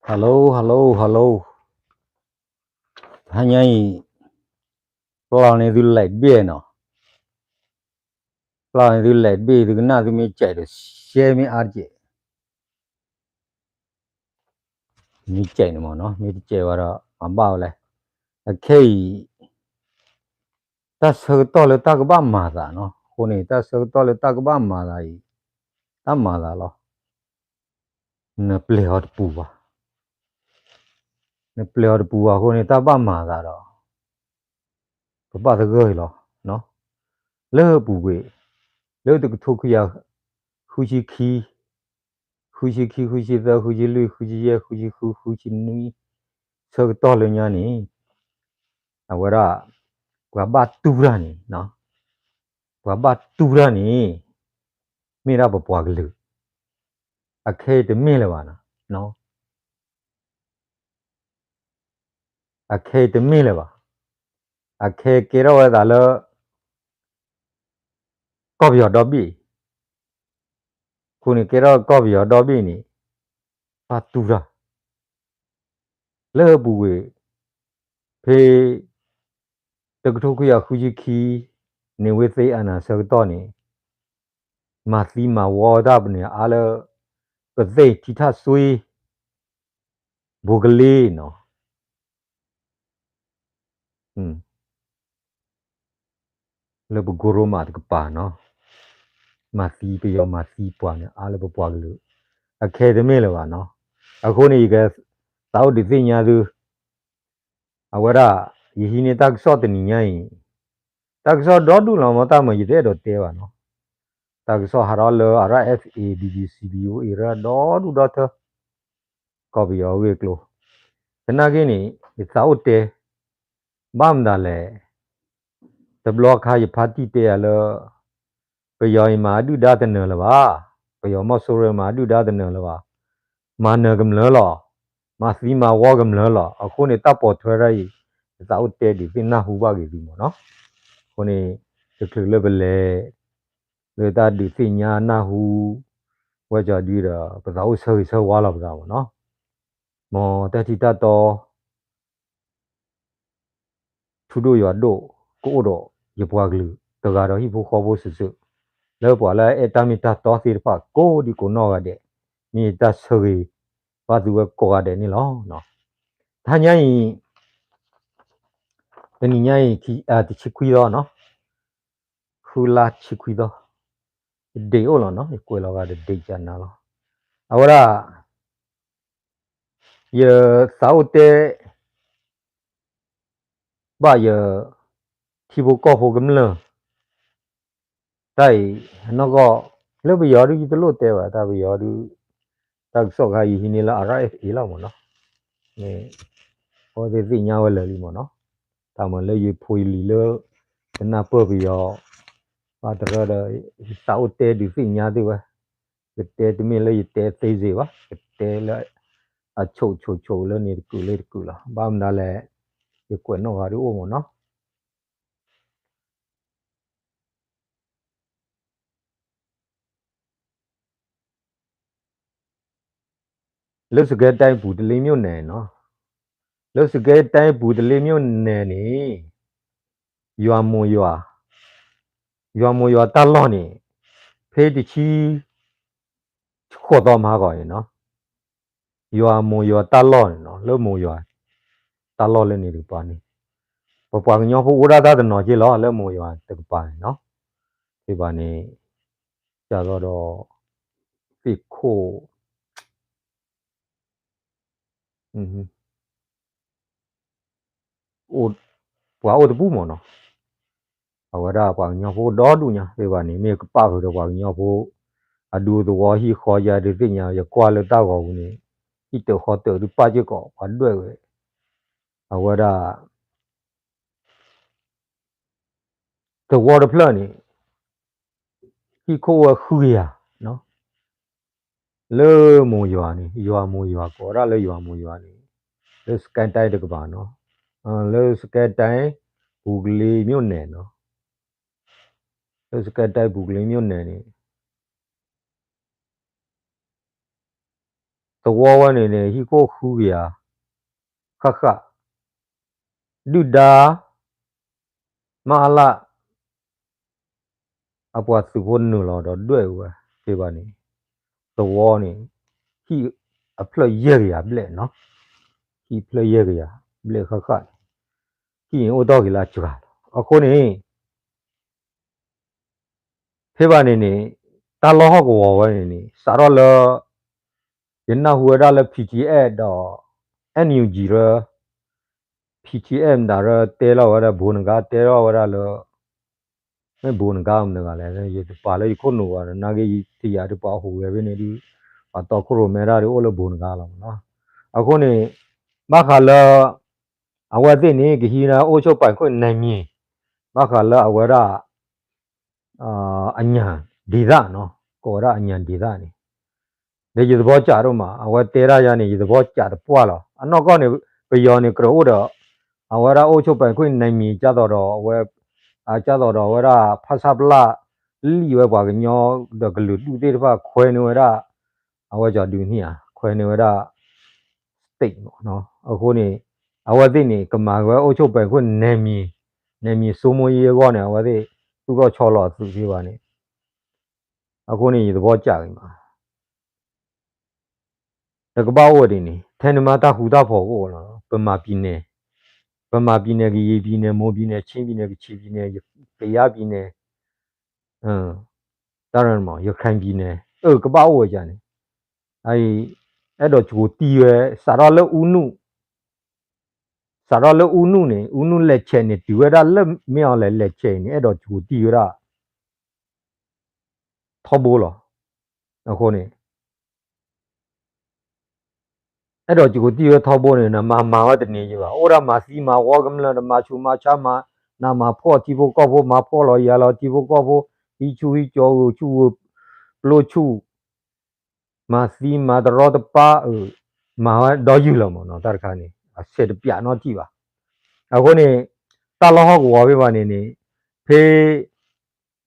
Hello hello hello, တဟါညါအံၤ ပျၢ်န့ၢ်သု like တဘ့ၣ်နီၤ, ပျၢ်န့ၢ်သု like တဘ့ၣ် သုကနၣ် သုမ့ၢ်စဲးဒီး share မ့ၢ်အါတက့ၢ်, မ့ၢ်စဲးန့ၣ်မ့ၢ်နီၤ, မ့ၢ်တစဲးဘၣ်ဒီး မၤဘၣ်ဝဲလဲၣ်. အခဲအံၤ တၢ်ဆၢကတီၢ်လၢတၢ်ကဘၣ်မၤသးနီၤ, အဃိန့ၣ် တၢ်ဆၢကတီၢ်လၢတၢ်ကဘၣ်မၤသးအံၤ တၢ်မၤသးလီၤ. နပျဲၢ်အီၤတပူၤဘၣ်, နပျဲၢ်အီၤတပူၤဘၣ်အဃိန့ၣ် တၢ်ဘၣ်မၤသးဒီး ပဘၣ်သဂၢၢ်အံၤလီၤ. လၢပူၤကွံာ် လၢတကထိခွံကယၤ ဃုဆံခံ, ဃုဆံခံ, ဃုဆံသၢ, ဃုဆံလွံၢ်, ဃုဆံယဲၢ်, ဃုဆံဃု, ဃုဆံနွံ ဆၢကတီၢ်လၢညါန့ၣ် အဝဲဒၣ် ပှၤဘၣ်တူၢ်တၢ်န့ၣ်, ပှၤဘၣ်တူၢ်တၢ်န့ၣ် မ့ၢ်ဒၣ်ပပှၤကလုာ်, အခဲအံၤတမ့ၢ်လၢၤဘၣ်နီၤ, အခဲအံၤတမ့ၢ်လၢၤဘၣ်, အခဲကဲထီၣ်ဝဲသးလၢ ကီၢ်ပယီၤဒီဘ့ၣ်, အဃိန့ၣ် ကဲထီၣ်ကီၢ်ပယီၤဒီဘ့ၣ်န့ၣ် ဘၣ်တူၢ်တၢ် လၢပူၤကွံာ် ဖဲ တကထိခွံကယၤဃုဆံခံ နေဝင်း သိမ်းအာဏာ ဆၢကတီၢ်န့ၣ် မၤသံမၤဝီတၢ်ပှၤန့ၣ် အါလၢ ပသ့ၣ်ထံထၣ်စွ့ ဘိကလ့နီၤ, လၢပကိရိမးတကပၤနီၤ, မၤသံပယီၤမၤသံပှၤန့ၣ် အါလၢပပှၤကလုာ်, အခဲတမ့ၢ်လၢၤဘၣ်နီၤ. အဃိန့ၣ် ယကသးအိၣ်ဒုးသ့ၣ်ညါသု အဝဲဒၣ် ယဟံးန့ၢ်တၢ်ကစီၣ်တနံၤညါအံၤ, တၢ်ကစီၣ်ဒီဒူၣ်လီၤမ့ၢ် တၢ်မၤယတအဲၣ်ဒိးတဲဘၣ်နီၤ, တၢ်ကစီၣ်ဟးထီၣ်လၢ RFA, BBC VOA ဒီဒူၣ်ဒီထၢ ကီၢ်ပယီၤအဂ့ၢ်အကျိၤ, သနာ်က့န့ၣ် ယသးအိၣ်တဲ ဘၣ်မတၤလဲၣ်, တဘျီခါယဖါတံၢ်တဲယၤလၢ ပယီၤအံၤမၤဒုၣ်ဒါတနၢၤလၢၤဘၣ်, ပယီၤမီၢ်စိရိၤမၤဒုၣ်ဒါတနၢၤလၢၤဘၣ်, မၤနၢၤကမျၢၢ်လီၤ, မၤသံမၤဝီကမျၢၢ်လီၤ. အဃိန့ၣ် တၢ်ပိာ်ထွဲတၢ်အံၤ ယသးအိၣ်တဲဒုးသ့ၣ်နၢ်ဟူဘၣ်က့ၤသုမ့ၢ်နီၤ. အဃိန့ၣ် တချုးလၢပလဲၤ လၢတၢ်ဒုးသ့ၣ်ညါနၢ်ဟူ ဝဲကၠီၤဒုဒီး ပသးအိၣ်ဆၢဂ့ၤဆၢဝါလီၤပသးမ့ၢ်နီၤ. မ်တၢ်ထံတၢ်တီ ထူဒိၣ်ယွၤဒိၣ် ကအိၣ်ဒီးယပှၤကလုာ်တဂၤဒီးဟံၣ်ဖိဃီဖိစုာ်စုာ်, လၢပှၤလၢအအဲၣ်တၢ်မ့ၢ်တၢ်တီသ့ၣ်တဖၣ် ကိးဒံကိးနီၢ်ဂၤဒဲး, မ့ၢ်တၢ်ဆၢဂ့ၤဘၣ်သုဝဲကိးဂၤဒဲးန့ၣ်လီၤ. တဟါညါအံၤ တနံၤညါအံၤ တဆံခွံသီနီၤ, ဃုလါဆံခွံသီ, တဒ့ၣ်အိၣ်လီၤနီၤ, ယကွဲးလီၤဂာ်တဒ့ၣ်ကနၤလီၤ. အဝဲဒၣ် ယသးအိၣ်တဲ ဘၣ်ယ ထံဖိကီၢ်ဖိကမျၢၢ် တၢ်အံၤ နီၢ်ကီၢ် လၢပယီၤဒု ယတလိၣ်တဲဘၣ်, တၢ်ပယီၤဒု တၢ်ကစီၣ်ခါယဟံးန့ၢ်လၢ RFA လီၤမ့ၢ်နီၤ, အဝဲသ့ၣ်သ့ၣ်ညါဝဲလၢာ်လံမ့ၢ်နီၤ, တၢ်မၤလၢယဖိယလံၤလၢ ကနၢ်ပၢၢ်ပယီၤ ဘၣ်တရၢဒီး ယသးအိၣ်တဲဒုးသ့ၣ်ညါသ့ၣ်ဝဲ, ကတဲတမ့ၢ်လၢယတဲသ့စ့ၢ်ဘၣ်, ကတဲလၢ အဆိးဆိးဆိးလၢန့ၣ်တကုာ်လၢတကုာ်လီၤ. ဘၣ်မနုၤလဲၣ် ယကွဲးနီၣ်ဂၤဒုအိၣ်မ့ၢ်နီၤ. လၢစကဲတဲပူၤတလ့ၤမိၣ်နဲၣ်နီၤ, လၢစကဲတဲပူၤတလ့ၤမိၣ်နဲၣ်န့ၣ် ယွၤမိၢ်ယွၤ, ယွၤမိၢ်ယွၤတၢ်လီၢ်န့ၣ် ဖဲတဆံ ဃိးသီမဟါဂီၤန့ၣ်နီၤ, ယွၤမိၢ်ယွၤတၢ်လီၢ်န့ၣ်နီၤ, လၢမိၢ်ယွၤ တၢ်လီၢ်လၢန့ၣ်တကပၤန့ၣ် ပပှၤကညီဖိအိၣ်ဒၣ်တၢ်တနီၤက့လီၤ, လၢမိၢ်ယွၤတကပၤန့ၣ်နီၤ, ဖဲဘၣ်န့ၣ် ကၢ်သီဒီး သ့ၣ်ခိၣ် ပှၤအိၣ်တပူၤမ့ၢ်နီၤ, အဝဲဒၣ်ပှၤကညီဖိဒီဒူၣ်ညါ ဖဲဘၣ်န့ၣ် မ့ၢ်ကပာ်ဃုာ်ဒီးပှၤကညီဖိ အဒူသဝီဟံၣ်ဃီယါဒုးသ့ၣ်ညါ ယကွၢ်လၢတၢ်ဂီၤပူၤန့ၣ် ဟံၣ်တၢၤဃီတၢၤဒုးပာ်စ့ၢ်ကီး ပှၤဒွဲၣ်ဝဲ အဝဲဒၣ် သဝီတဖျၢၣ်န့ၣ် ဟံၣ်ခိၣ်ဝဲဃုကယၤ လၢမိၢ်ယွၤန့ၣ် ယွၤမိၢ်ယွၤကိးဒၣ်လၢယွၤမိၢ်ယွၤန့ၣ် လၢစကဲတဲတကပၤနီၤ, လၢစကဲတဲ ပူၤကလ့ၤမိၣ်နဲၣ်နီၤ, လၢစကဲတဲပူၤကလ့ၤမိၣ်နဲၣ်န့ၣ် သဝီဝဲန့ၣ်န့ၣ် ဟံၣ်ခိၣ်ဃုကယၤ ဃၣ်ဃၣ်, ဒုၣ်ဒါ မအလ အပှၤသုးဖိနုာ်လီၤဒီးဒွဲၣ်ဝဲဖဲဘၣ်န့ၣ် သဝီန့ၣ် ဟံၣ်အဖျၢၣ်ယဲၢ်ကယၤဘျဲၣ်နီၤ, ဟံၣ်ဖျၢၣ်ယဲၢ်ကယၤဘျဲၣ်ဃၣ်ဃၣ်န့ၣ် ဟံၣ်န့ၣ်အိၣ်တ့ၢ်က့ၤလၢအစှၤလီၤ. အဃိန့ၣ် ဖဲဘၣ်န့ၣ်န့ၣ် တၢ်လီၢ်ဟီၣ်ကဝီၤဝဲန့ၣ်န့ၣ် စးထီၣ်လၢ ယနၢ်ဟူဝဲဒၣ်လၢ P T F ဒီး N U G ရၢ P T F မတၤရၢ တဲလီၤဝဲဒၣ် ဘိးနဂါ တဲလီၤဝဲဒၣ်လၢ မ့ၢ်ဘိးနဂါမတၤဂၤလဲၣ် ယတပာ်လၢယခိၣ်နူာ်ဘၣ် နာ်က့ယတယာ်ဒုးပာ်ဟူးဂဲၤဖဲန့ၣ်ဒုး ပှၤတီခိၣ်ရိၣ်မဲတၢ်ဒုးအိၣ်လၢဘိးနဂါလီၤမနီၤ. အဃိန့ၣ် ဘၣ်ဃးလၢ အဝဲသ့ၣ်န့ၣ် ကဟံးန့ၢ်အိၣ်ဆိပာ်ခွင့်နယ်မြေ ဘၣ်ဃးလၢအဝဲဒၣ် အညၣ်ဒံသၣ်နီၤ ကိးဝဲဒၣ်အညၣ်ဒံသၣ်န့ၣ် ဒီးယသဘောကျဒိၣ်မး အဝဲတဲဒၣ်ယၤန့ၣ် ယသဘောကျတပှၢ်လီၤ. အနီၢ်ကီၢ်န့ၣ် ပယီၤန့ၣ် ကြၢးအိၣ်ဒီး အဝဲဒၣ်အိၣ်ဆိပာ်ခွင့်နယ်မြေ ကၢ်သိးဒီးအဝဲ ကၢ်သိးဒီးအဝဲဒၣ် ဖဆပလ လံၣ်ဝဲပှၤကညီဒီးကလုာ်ဒူၣ်သ့ၣ်တဖၣ် ခွဲးန့ၢ်ဝဲဒၣ် အဝဲကၠီဒုန့ၣ်ဧါ ခွဲးန့ၢ်ဝဲဒၣ် state မနီၤ. အဃိန့ၣ် အဝဲသ့ၣ်န့ၣ် ကမၤဝဲအိၣ်ဆိပာ်ခွင့်နယ်မြေ နယ်မြေစိုးမိုးရေးအဂီၢ်န့ၣ် အဝဲသ့ၣ်သူၣ်ထီၣ်ဆီလီၤအသုးသ့ၣ်တဖၣ်န့ၣ် အဃိန့ၣ် ယသဘောကျက့ၤမး တကဘၣ်အိၣ်ဝဲဒ်န့ၣ် ထဲန့ၣ်မးတၢ်ဃူတၢ်ဖိးကအိၣ်လီၤ. ဗမာပြည်နယ်, ဗမာပြည်နယ်, ကရင်ပြည်နယ်, မွန်ပြည်နယ်, ချင်းပြည်နယ်, ကချင်ပြည်နယ်, ကယားပြည်နယ်, တၢ်ရၢန့ၣ်မး ရခိုင်ပြည်နယ် အၢ ကဘၣ်အိၣ်ဝဲဒ်န့ၣ် အအံၤ အဲၣ်ဒိးကကိးတံၢ်ဝဲ စးထီၣ်လၢအူနု စးထီၣ်လၢအူနုန့ၣ် အူနုလဲၤဆဲးန့ၣ် တုၤဝဲဒၣ်လၢမ့ၢ်အီၤလဲၤလဲၤဆဲးအံၤန့ၣ် အဲၣ်ဒိးကကိးတံၢ်ဝဲဒၣ် ထီဘိလီၤ. အဃိန့ၣ် အဲၣ်ဒိးကကိးတံၢ်ဝဲထီဘိန့ၣ် နမၤမၤဝဲတန့ၢ်ယဘၣ်. အိၣ်ဒၣ်မၤသံမၤဝီကမျၢၢ် တမၤဆူးမၤဆါမၤ နမၤဖှီၣ်ထံဖိကီၢ်ဖိ မၤဖှီၣ်လီၤယာ်လီၤထံဖိကီၢ်ဖိ ဟံးဆူၣ်ဟံးကၠီဂုာ်ဆူၣ်ဂုာ် ပျိဆူၣ် မၤသံမၤတရီတပါအုး မၤဝဲဒီယုၢ်လီၤမးနီၤ တၢ်တခါန့ၣ် အဆဲးတပျးနီတထံၣ်ဘၣ်. အဃိန့ၣ် တၢ်လီၢ်ဟီၣ်ကဝီၤဖဲဘၣ်န့ၣ်န့ၣ် ဖဲ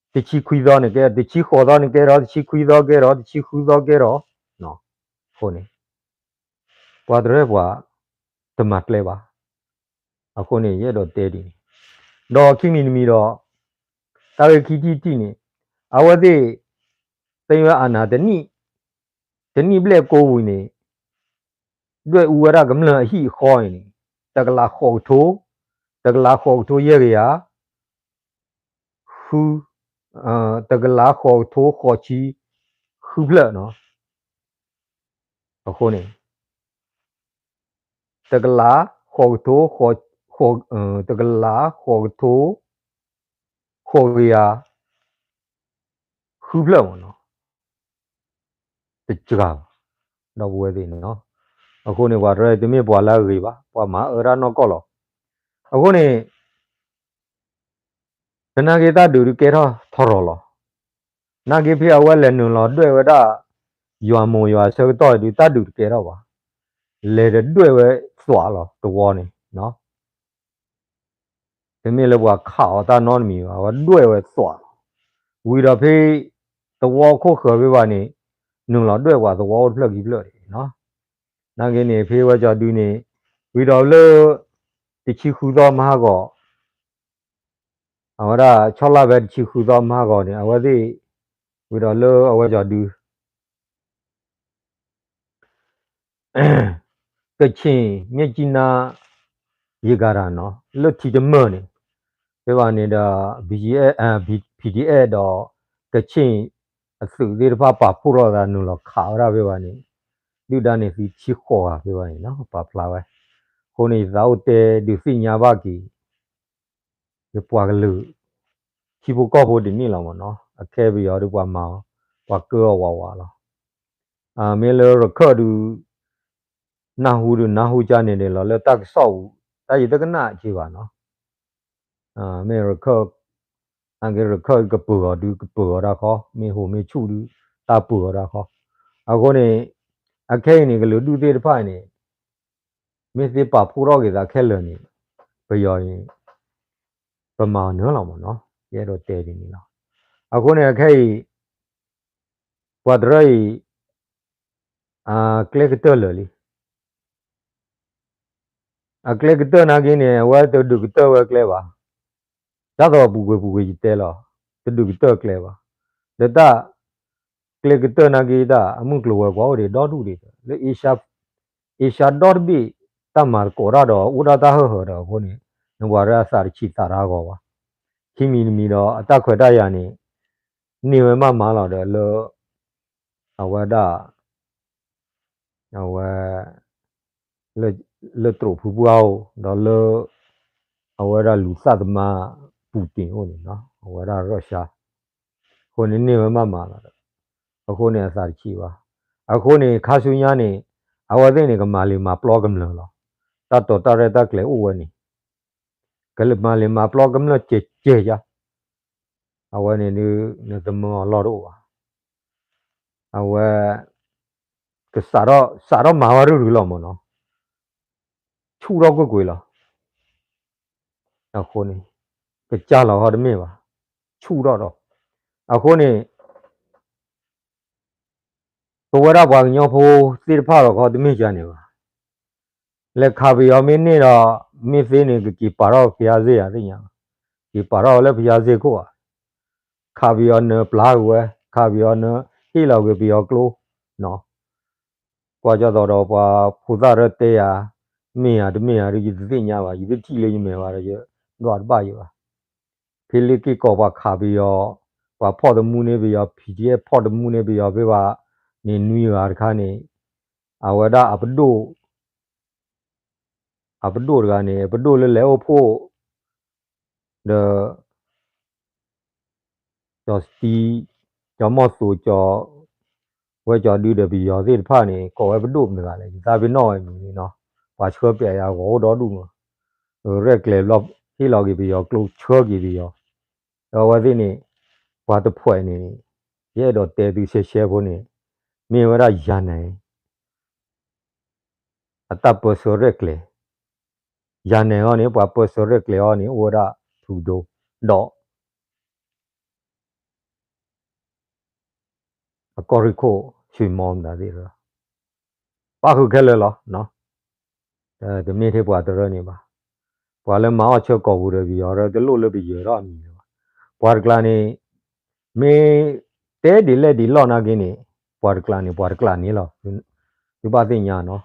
တဆံခွံသီန့ၣ်ကဲ တဆံဃိးသီန့ၣ်ကဲဒီး တဆံခွံသီကဲဒီး တဆံဃုသီကဲဒီး အဃိန့ၣ် ပှၤတရၢပှၤ တမၤကျဲဘၣ်. အဃိန့ၣ် ယအဲၣ်ဒိးတဲဒ်န့ၣ် ဒီးခံမံၤတမံၤဒီး တၢ်ဂ့ၢ်ခံထံၣ်တထံၣ်န့ၣ် အဝဲသ့ၣ် သိမ်းဝဲအာဏာ တနံၣ် တနံၣ်ဘျဲၣ်ကိးဝံၤန့ၣ် ဒွဲၣ်အူဝဲဒၣ်ကမျၢၢ်အဟံၣ်အဃီန့ၣ်န့ၣ် တကလးဃိးကထိ တကလးဃိးကထိယဲၢ်ကယၤ ဃု တကလးဃိးကထိဃိးဆံ ဃုဖျၢၣ်နီၤ. အဃိန့ၣ် တကလးဃိးကထိ တကလးဃိးကထိ ဃိးကယၤ ဃုဖျၢၣ်မးနီၤ. တစှၤဘၣ် ဒီပုၢ်ဝဲၢ်သ့ၣ်နီၤ. အဃိန့ၣ် ပှၤတရၢတမ့ၢ်ပှၤလၢအဂ့ၤဘၣ် ပှၤမၤအၢတၢ်နီၢ်ကီၢ်လီၤ. အဃိန့ၣ် တနာ်က့တၢ်ဒုးဒုးကဲထီၣ်ထီရီၤလီၤ. နာ်က့ဖဲအဝဲလဲၤနုာ်လီၤဒွဲၣ်ဝဲဒၣ် ယွၤမိၢ်ယွၤဆၢကတီၢ်ဒုး တၢ်ဒုးတကဲထီၣ်ဘၣ်. လဲၤတဒွဲၣ်ဝဲသွးလီၤ သဝီန့ၣ် တမ့ၢ်လၢပှၤခးအီၤတၢ်နီတမံၤဘၣ် အဝဲဒွဲၣ်ဝဲသွးလီၤ. ဝံၤဒီးဖဲ သဝီခိၣ်ဃၢၤဖဲဘၣ်န့ၣ် နုာ်လီၤဒွဲၣ်ပှၤသဝီအိၣ်တဖျၢၣ်ခံဖျၢၣ်န့ၣ် နာ်က့န့ၣ် ဖဲဝဲကၠီဒုန့ၣ် ဝံၤဒီးလၢ တဆံဃုသီမဟါဂီၤ အဝဲဒၣ်ဆီလၢဖဲတဆံဃုသီမဟါဂီၤန့ၣ် အဝဲသ့ၣ် ဝံၤဒီးလၢအဝဲကၠီဒု ကချင်မြစ်ကြီးနား ရေကာတာနီၤ လၢထံတမၢၢ်န့ၣ် ဖဲဘၣ်န့ၣ်ဒီး BGF, BGF ဒီး ကချင်အသုးသ့ၣ်တဖၣ်ပာ်ဖှိၣ်ထီၣ်သးနုာ်လီၤခးဝဲဒၣ်ဖဲဘၣ်န့ၣ် ဒုၣ်ဒါန့ၣ်သံဆံဃိးဂၤဖဲဘၣ်န့ၣ်နီၤ ပာ်ဖျါဝဲ. အဃိန့ၣ် ယသးအိၣ်တဲဒုးသ့ၣ်ညါဘၣ်က့ၤ ယပှၤကလုာ် ထံဖိကီၢ်ဖိဒ်န့ၣ်လီၤမးနီၤ အခဲပယီၤဒုးပှၤမၤအီၤ ပှၤကၢအီၤဝးဝးလီၤ. မ့ၢ်လၢရခၢၣ်ဒုး နၢ်ဟူဒုးနၢ်ဟူကၢ်န့ၣ်န့ၣ်လီၤ လၢတၢ်ကစီၣ်ပူၤ တၢ်ယတကနၣ်က့ဘၣ်နီၤ. မ့ၢ်ရခၢၣ် နာ်က့ရခၢၣ်ကပၢၤအီၤဒုး ကပၢၤအီၤတၢ်ခီ မ့ၢ်ဟိၣ်မ့ၢ်ဆူၣ်ဒုး တၢ်ပၢၤအီၤတၢ်ခီ. အဃိန့ၣ် အခဲအံၤန့ၣ် ကလုာ်ဒူၣ်သ့ၣ်တဖၣ်အံၤန့ၣ် မ့ၢ်သ့ပာ်ဖှိၣ်ထီၣ်က့ၤသးခဲလၢာ်န့ၣ် ပယီၤအံၤ ပမၤအီၤနၢၤလီၤမးနီၤ ယအဲၣ်ဒိးတဲဒ်န့ၣ်လီၤ. အဃိန့ၣ် အခဲအံၤ ပှၤတရၢအံၤ အကျဲကတၢၢ်လၢာ်လံ. အကျဲကတၢၢ်နာ်က့န့ၣ် အဝဲတဒုးကတၢၢ်ဝဲကျဲဘၣ်. ဒ်သိးပူၤကွံာ်ပူၤကွံာ်ယတဲလီၤ, တဒုးကတၢၢ်ကျဲဘၣ်. ဒီးတၢ်ကျဲကတၢၢ်နာ်က့ တၢ်အမုၢ်ကျိၤဝဲၤကွာ်အိၣ်ဒံးဒီဒူၣ်ဒံး လၢ Asia ဒီတဘ့ၣ် တၢ်မၤသကိးတၢ်ဒီးအိၣ်ဒၣ်တၢ်ဟၢၣ်ဟၢၤဒီးအဃိန့ၣ် နပှၤရၢအသးတဆံးသးတဂီၤဘၣ်. ခံမံၤတမံၤဒီးအတၢ်ခွဲးတၢ်ယာ်န့ၣ် န့ၢ်ဝဲမးမးလီၤဒီးလၢ အဝဲဒၣ် အဝဲ လၢတရူးဖုပှၢ်အိၣ် ဒီးလၢ အဝဲဒၣ်လူၤသးသမါ ပူၤတ့ၣ်အိၣ်န့ၣ် အဝဲဒၣ် Russia အဃိန့ၣ်န့ၢ်ဝဲမးမးလီၤဒီး အဃိန့ၣ်အသးတဆံးဘၣ်. အဃိန့ၣ် ခါဆူညါန့ၣ် အဝဲသ့ၣ်န့ၣ် ကမၤလံာ်မၤပျီကမျၢၢ်လီၤ. တၢ်တိာ်တၢ်ရဲၣ်တၢ်ကျဲၤအိၣ်ဝဲန့ၣ် ကမၤလံာ်မၤပျီကမျၢၢ်ကဲးကဲးယါ အဝဲန့ၣ်ဒုး နတမၢအလီၢ်တအိၣ်ဘၣ်. အဝဲ ကစးထီၣ် စးထီၣ်မၤဝဲရုၢ်ရုၢ်လီၤမ့ၢ်နီၤ, ဆူၣ်ထီၣ်ကွ့ၢ်ကွ့ၢ်လီၤ. အဃိန့ၣ် ကစၢ်လီၤဟီတမ့ၢ်ဘၣ်, ဆူၣ်ထီၣ်ဒီး အဃိန့ၣ် ပဝဲဒၣ်ပှၤကညီဖိသ့ၣ်တဖၣ်ဒီးခီတမ့ၢ်ကန့ၣ်ဘၣ်. လဲၤခးပယီၤမ့ၢ်န့ၢ်ဒီး မ့ၢ်သ့န့ၣ် ကက့ၤပာ်ထီၣ်ဖယါစ့ၢ်ဧါသ့ၣ်ညါ, က့ၤပာ်ထီၣ်ဝဲလၢဖယါစ့ၢ်ခိၣ်ဧါ, ခးပယီၤနၢၤပျၢ်ကွံာ်ဝဲ, ခးပယီၤနၢၤဟ့ၣ်လီၤကွံာ်ပယီၤကျိနီၤ. ကွၢ်ကၢ်သိးဒီးပှၤဖိသၣ်ရၢတဲယၤ, မ့ၢ်ဧါတမ့ၢ်ဧါဒီး ယတသ့ၣ်ညါဘၣ်, ယတထံၣ်လၢယမဲာ်ဘၣ်ဒီး ယဒွးတဘၣ်ယံၤဘၣ်. ဖဲလ့ၣ်က့ၢ်ကီးပှၤခးပယီၤ, ပှၤဖီၣ်တမူန့ၢ်ပယီၤ, PDF ဖီၣ်တမူန့ၢ်ပယီၤဖဲဘၣ်န့ၣ် နွံဂၤတခါန့ၣ် အဝဲဒၣ်အပဒိၣ် အပဒိၣ်တဂၤန့ၣ် အပဒိၣ်လၢလဲၤအိၣ်ဖှိၣ် ဒီး ကၠီၤစတံ, ကၠီၤမီၢ်သိး, ကၠီၤဝဲကၠီၤဒုဒီးပယီၤသ့ၣ်တဖၣ်န့ၣ် ကိးဝဲပဒိၣ်မတၤတဂၤလဲၣ်, ယသးပ့ၤနီၣ်ဝဲမံၤန့ၣ်နီၤ, ပှၤဆှၢပျဲယၤဂီၤအိၣ်ဒီဒူၣ်မး, ရဲၣ်ကျဲၤဘျီ ဟ့ၣ်လီၤက့ၤပယီၤကျိ ဆှၢက့ၤပယီၤ, ဒီးအဝဲသ့ၣ်န့ၣ် ပှၤတဖှဲးန့ၣ် ယအဲၣ်ဒိးတဲသုရှဲရှဲဖိန့ၣ် မ့ၢ်ဝဲဒၣ်ယၤနဲၣ် အတၢ်ပၢဆှၢရဲၣ်ကျဲၤ, ယၤနဲၣ်အီၤန့ၣ် ပှၤပၢဆှၢရဲၣ်ကျဲၤအီၤန့ၣ် အိၣ်ဝဲဒၣ်ထူဒိ, ဒီး အကီၢ်ရ့ၣ်ခိၣ် ဆွ့ၣ်မီမတၤသ့ၣ်ဒီး ပၣ်ဃုာ်ခဲလၢာ်လီၤ. တမ့ၢ်ထဲပှၤတရၢန့ၣ်ဘၣ်. ပှၤလၢမၤအီၣ်ဆၢကိာ်ပူၤဒီးပယီၤရၢ တလိၣ်လၢပယီၤထီၣ်အမံၤလၢၤဘၣ်. ပှၤတကျါန့ၣ် မ့ၢ်တဲဒ်လဲၣ်ဒ်လဲၣ်နာ်က့န့ၣ် ပှၤတကျါန့ၣ် ပှၤတကျါန့ၣ်လီၤ. သုဘၣ်သ့ၣ်ညါနီၤ,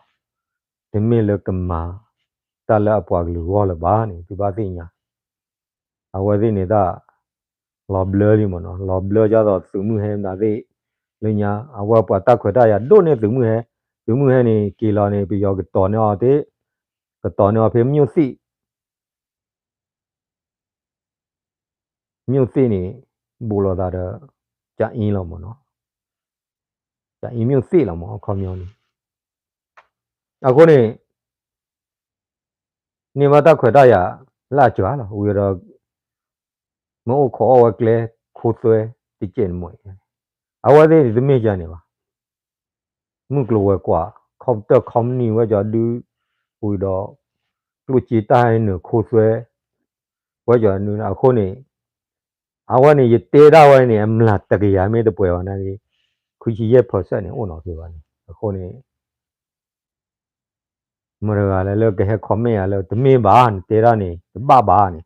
တမ့ၢ်လၢကမၤတၢ်လၢအပှၤကလုာ်ဂီၢ်လၢၤဘၣ်န့ၣ် သုဘၣ်သ့ၣ်ညါ. အဝဲသ့ၣ်န့ၣ်တၢ် လီၤဘျၢလံမ့ၢ်နီၤ, လီၤဘျၢဒ်သိးသုးမုၢ်ဟဲမတၤသ့ၣ်လၢညါ, အဝဲပှၤတၢ်ခွဲးတၢ်ယာ်ဒိၣ်န့ၢ်သုးမုၢ်ဟဲ, သုးမုၢ်ဟဲန့ၣ် က့ၤလီၤန့ၣ် ပယီၤကတီၤန့ၢ်အီၤသ့, ကတီၤန့ၢ်အီၤဖဲ မြို့သစ်န့ၣ် ဘူးလိာ်သးဒီး ကၠအ့လီၤမ့ၢ်နီၤ, ကၠအ့ မြို့သစ်လီၤမ့ၢ် အခီပညီန့ၣ်. အဃိန့ၣ် န့ၢ်ဘၣ်တၢ်ခွဲးတၢ်ယာ်လၢအစှၤလီၤ. ဝံၤဒီး မ့ၢ်အိၣ်ခိးအီၣ်ဝဲကျဲခိသွဲတကဲးန့ၣ်မ့ၢ်, အဝဲသ့ၣ်န့ၣ်တမ့ၢ်ကန့ၣ်ဘၣ်. မုၢ်ကျိၤဝဲၤကွာ် ခီပတၢၢ်ခီမနံၣ်ဝဲကၠီဒု, ဝံၤဒီး ကျိၣ်စ့တၢ်ဟဲနုာ်ခိသွဲ ဝဲကၠီဒုန့ၣ် အဃိန့ၣ် အဝဲန့ၣ် ယတဲဒၣ်ဝဲန့ၣ် အမျးတကယၤမ့ၢ်တပှဲၤဘၣ်နာ်က့ ခွံဆံယဲၢ် percent န့ၣ် အိၣ်နီၤက့ၤဘၣ်န့ၣ် အဃိန့ၣ် မတၤတဂၤလဲၣ်လၢကဟဲ comment ယၤလၢ တမ့ၢ်ဘၣ် နတဲဒၣ်န့ၣ် တဘၣ်ဘၣ်န့ၣ်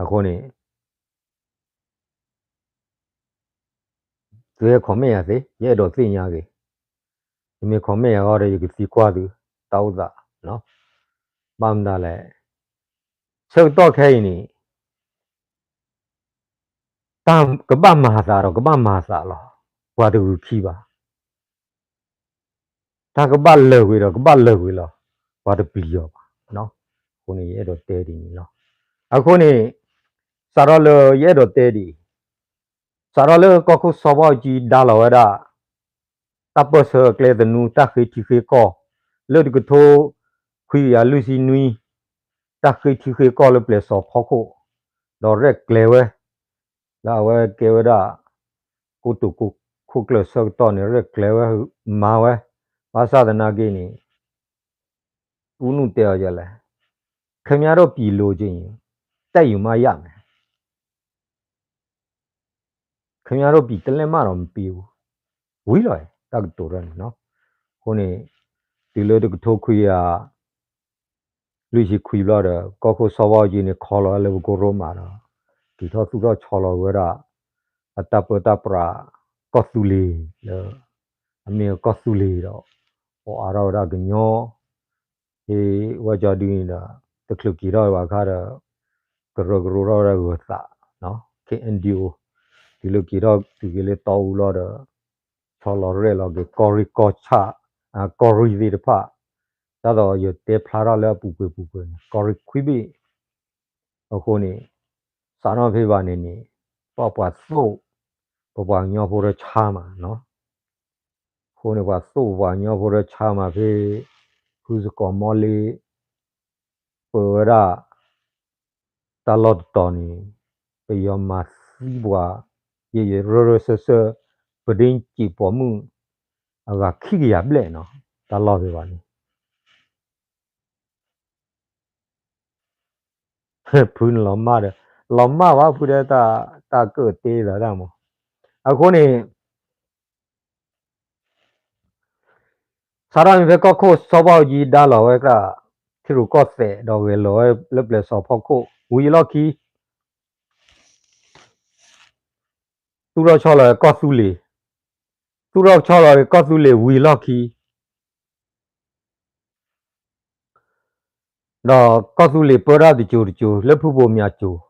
အဃိန့ၣ် သုဟဲ comment ယၤသ့ ယအဲၣ်ဒိးသ့ၣ်ညါက့ၤ, ယမ့ၢ် comment ယၤဃီဒီး ယကသံကွၢ်သု တၢ်အိၣ်သး, ဘၣ်မနုၤလဲၣ်, ဆၢကတီၢ်ခဲအံၤန့ၣ် တၢ်ကဘၣ်မၤသးဒီးကဘၣ်မၤသးလီၤ, ပှၤတဂုာ်ခံဘၣ်. တၢ်ကဘၣ်လၢာ်ကွံာ်ဒီးကဘၣ်လၢာ်ကွံာ်လီၤ, ပှၤတပျံၤအီၤဘၣ်. အဃိန့ၣ် ယအဲၣ်ဒိးတဲဒ်န့ၣ်လီၤ. အဃိန့ၣ် စးထီၣ်လၢယအဲၣ်ဒိးတဲဒ်အံၤ, စးထီၣ်လၢကီၢ်ခိၣ်စီၤဘၣ်အူကၠံဒါလီၤဝဲဒၣ် တၢ်ပၢၢ်ဆၢအကျဲသနူ တၢ်ဃ့ထံဃ့ကီၢ် လၢတကထိခွံကယၤလွံၢ်ဆံနွံ တၢ်ဃ့ထံဃ့ကီၢ်လၢပျဲၢ်စီၤဖီခိၣ်, ဒီးရဲၣ်ကျဲၤဝဲ လၢအဝဲကဲဝဲဒၣ် ကိတိာ်ခိၣ်ကျၢၢ်ဆၢကတီၢ်န့ၣ် ရဲၣ်ကျဲၤဝဲ မၤဝဲ, ဘၣ်ဆၣ်သနာ်က့န့ၣ် ဦးနု တဲအီၤဒ်လဲၣ်, ခင်ဗျားတို့ပြည်လိုချင်ရင် တပ်ယူမှရမယ်, ခင်ဗျားတို့ပြည်တလက်မတော့မပေးဘူး, ဝံၤလီၤ တၢ်ကတိၤတၢ်န့ၣ်နီၤ. အဃိန့ၣ် တုၤလၢတကထိခွံကယၤ လွံၢ်ဆံခွံဘျီဒီး ကီၢ်ခိၣ်စီၤဘၣ်အူကၠံန့ၣ် ခီလီၤဝဲလၢပကိရိမးဒီး တုၤထီၣ်သူၣ်ထီၣ်ဆီလီၤဝဲဒၣ် အတၢ်ပၢတၢ်ပြးကီၢ်သူလ့ၤလၢ အမ့ၢ်ကီၢ်သူလ့ၤဒီး အိၣ်အါထီၣ်ဝဲဒၣ်ကညီ ဟ့ၣ်ဝဲကၠီဒုန့ၣ်ဒီး တချုးက့ၤထီၣ်ဘၣ်အခါဒီး ကရၢကရိထီၣ်ဝဲဒၣ်ဂၢၤသး ခ့ၣ်အဲၣ်ဒု တုၤလၢက့ၤထီၣ်တုၤက့ၤလၢတီအူလီၤဒီး ဆီလီၤရဲၣ်လီၤက့ၤ ကီၢ်ရ့ၣ်ကီၢ်ဆၣ် ကီၢ်ရ့ၣ်သ့ၣ်တဖၣ် ဒ်သိးယတဲဖျါထီၣ်လၢအပူၤကွံာ်ပူၤကွံာ်န့ၣ် ကီၢ်ရ့ၣ်ခွံဘ့ၣ် အဃိန့ၣ် စးထီၣ်ဖဲဘၣ်န့ၣ်န့ၣ် ပှၤသိၣ် ပပှၤကညီဖိဒီးဆါမးနီၤ. အဃိန့ၣ် ပှၤသိၣ်ပပှၤကညီဖိဒီးဆါမးဖဲ ဖုစကီးမီလ့ ပၢဝဲဒၣ် တၢ်လီၢ်တတီၤန့ၣ် ပယီၤမၤသံပှၤ ယဲယဲရၢရၢစၢၢ်စၢၢ် ပဒ့ကံးပိာ်မုၣ် အဂၤခံကယၤဘျဲၣ်နီၤ တၢ်လီၢ်ဖဲဘၣ်န့ၣ် ဖုန့ၣ်လီၤမၢ်ဒီး လီၤမၢ်ဘၣ် ဖုဒီး တၢ်ကၢၣ်တ့သးတၢ်မး. အဃိန့ၣ် စးထီၣ်မ့ၢ်ဖဲကီၢ်ခိၣ်စီၤဘၣ်အူကၠံဒါလီၤဝဲဒၣ် ထံရူၢ်ကီၢ်သဲးဒီးဂဲၤလီၤဝဲလၢပျဲၢ်စီၤဖီခိၣ် ဝံၤအလီၢ်ခံ သူၣ်ထီၣ်ဆီလီၤကီၢ်သူလ့ၤ သူၣ်ထီၣ်ဆီလီၤကီၢ်သူလ့ၤဝံၤအလီၢ်ခံ ဒီးကီၢ်သူလ့ၤပၢတၢ်တစိၤတစိၤ လၢဖုဘိၣ်မၠးစိၤ,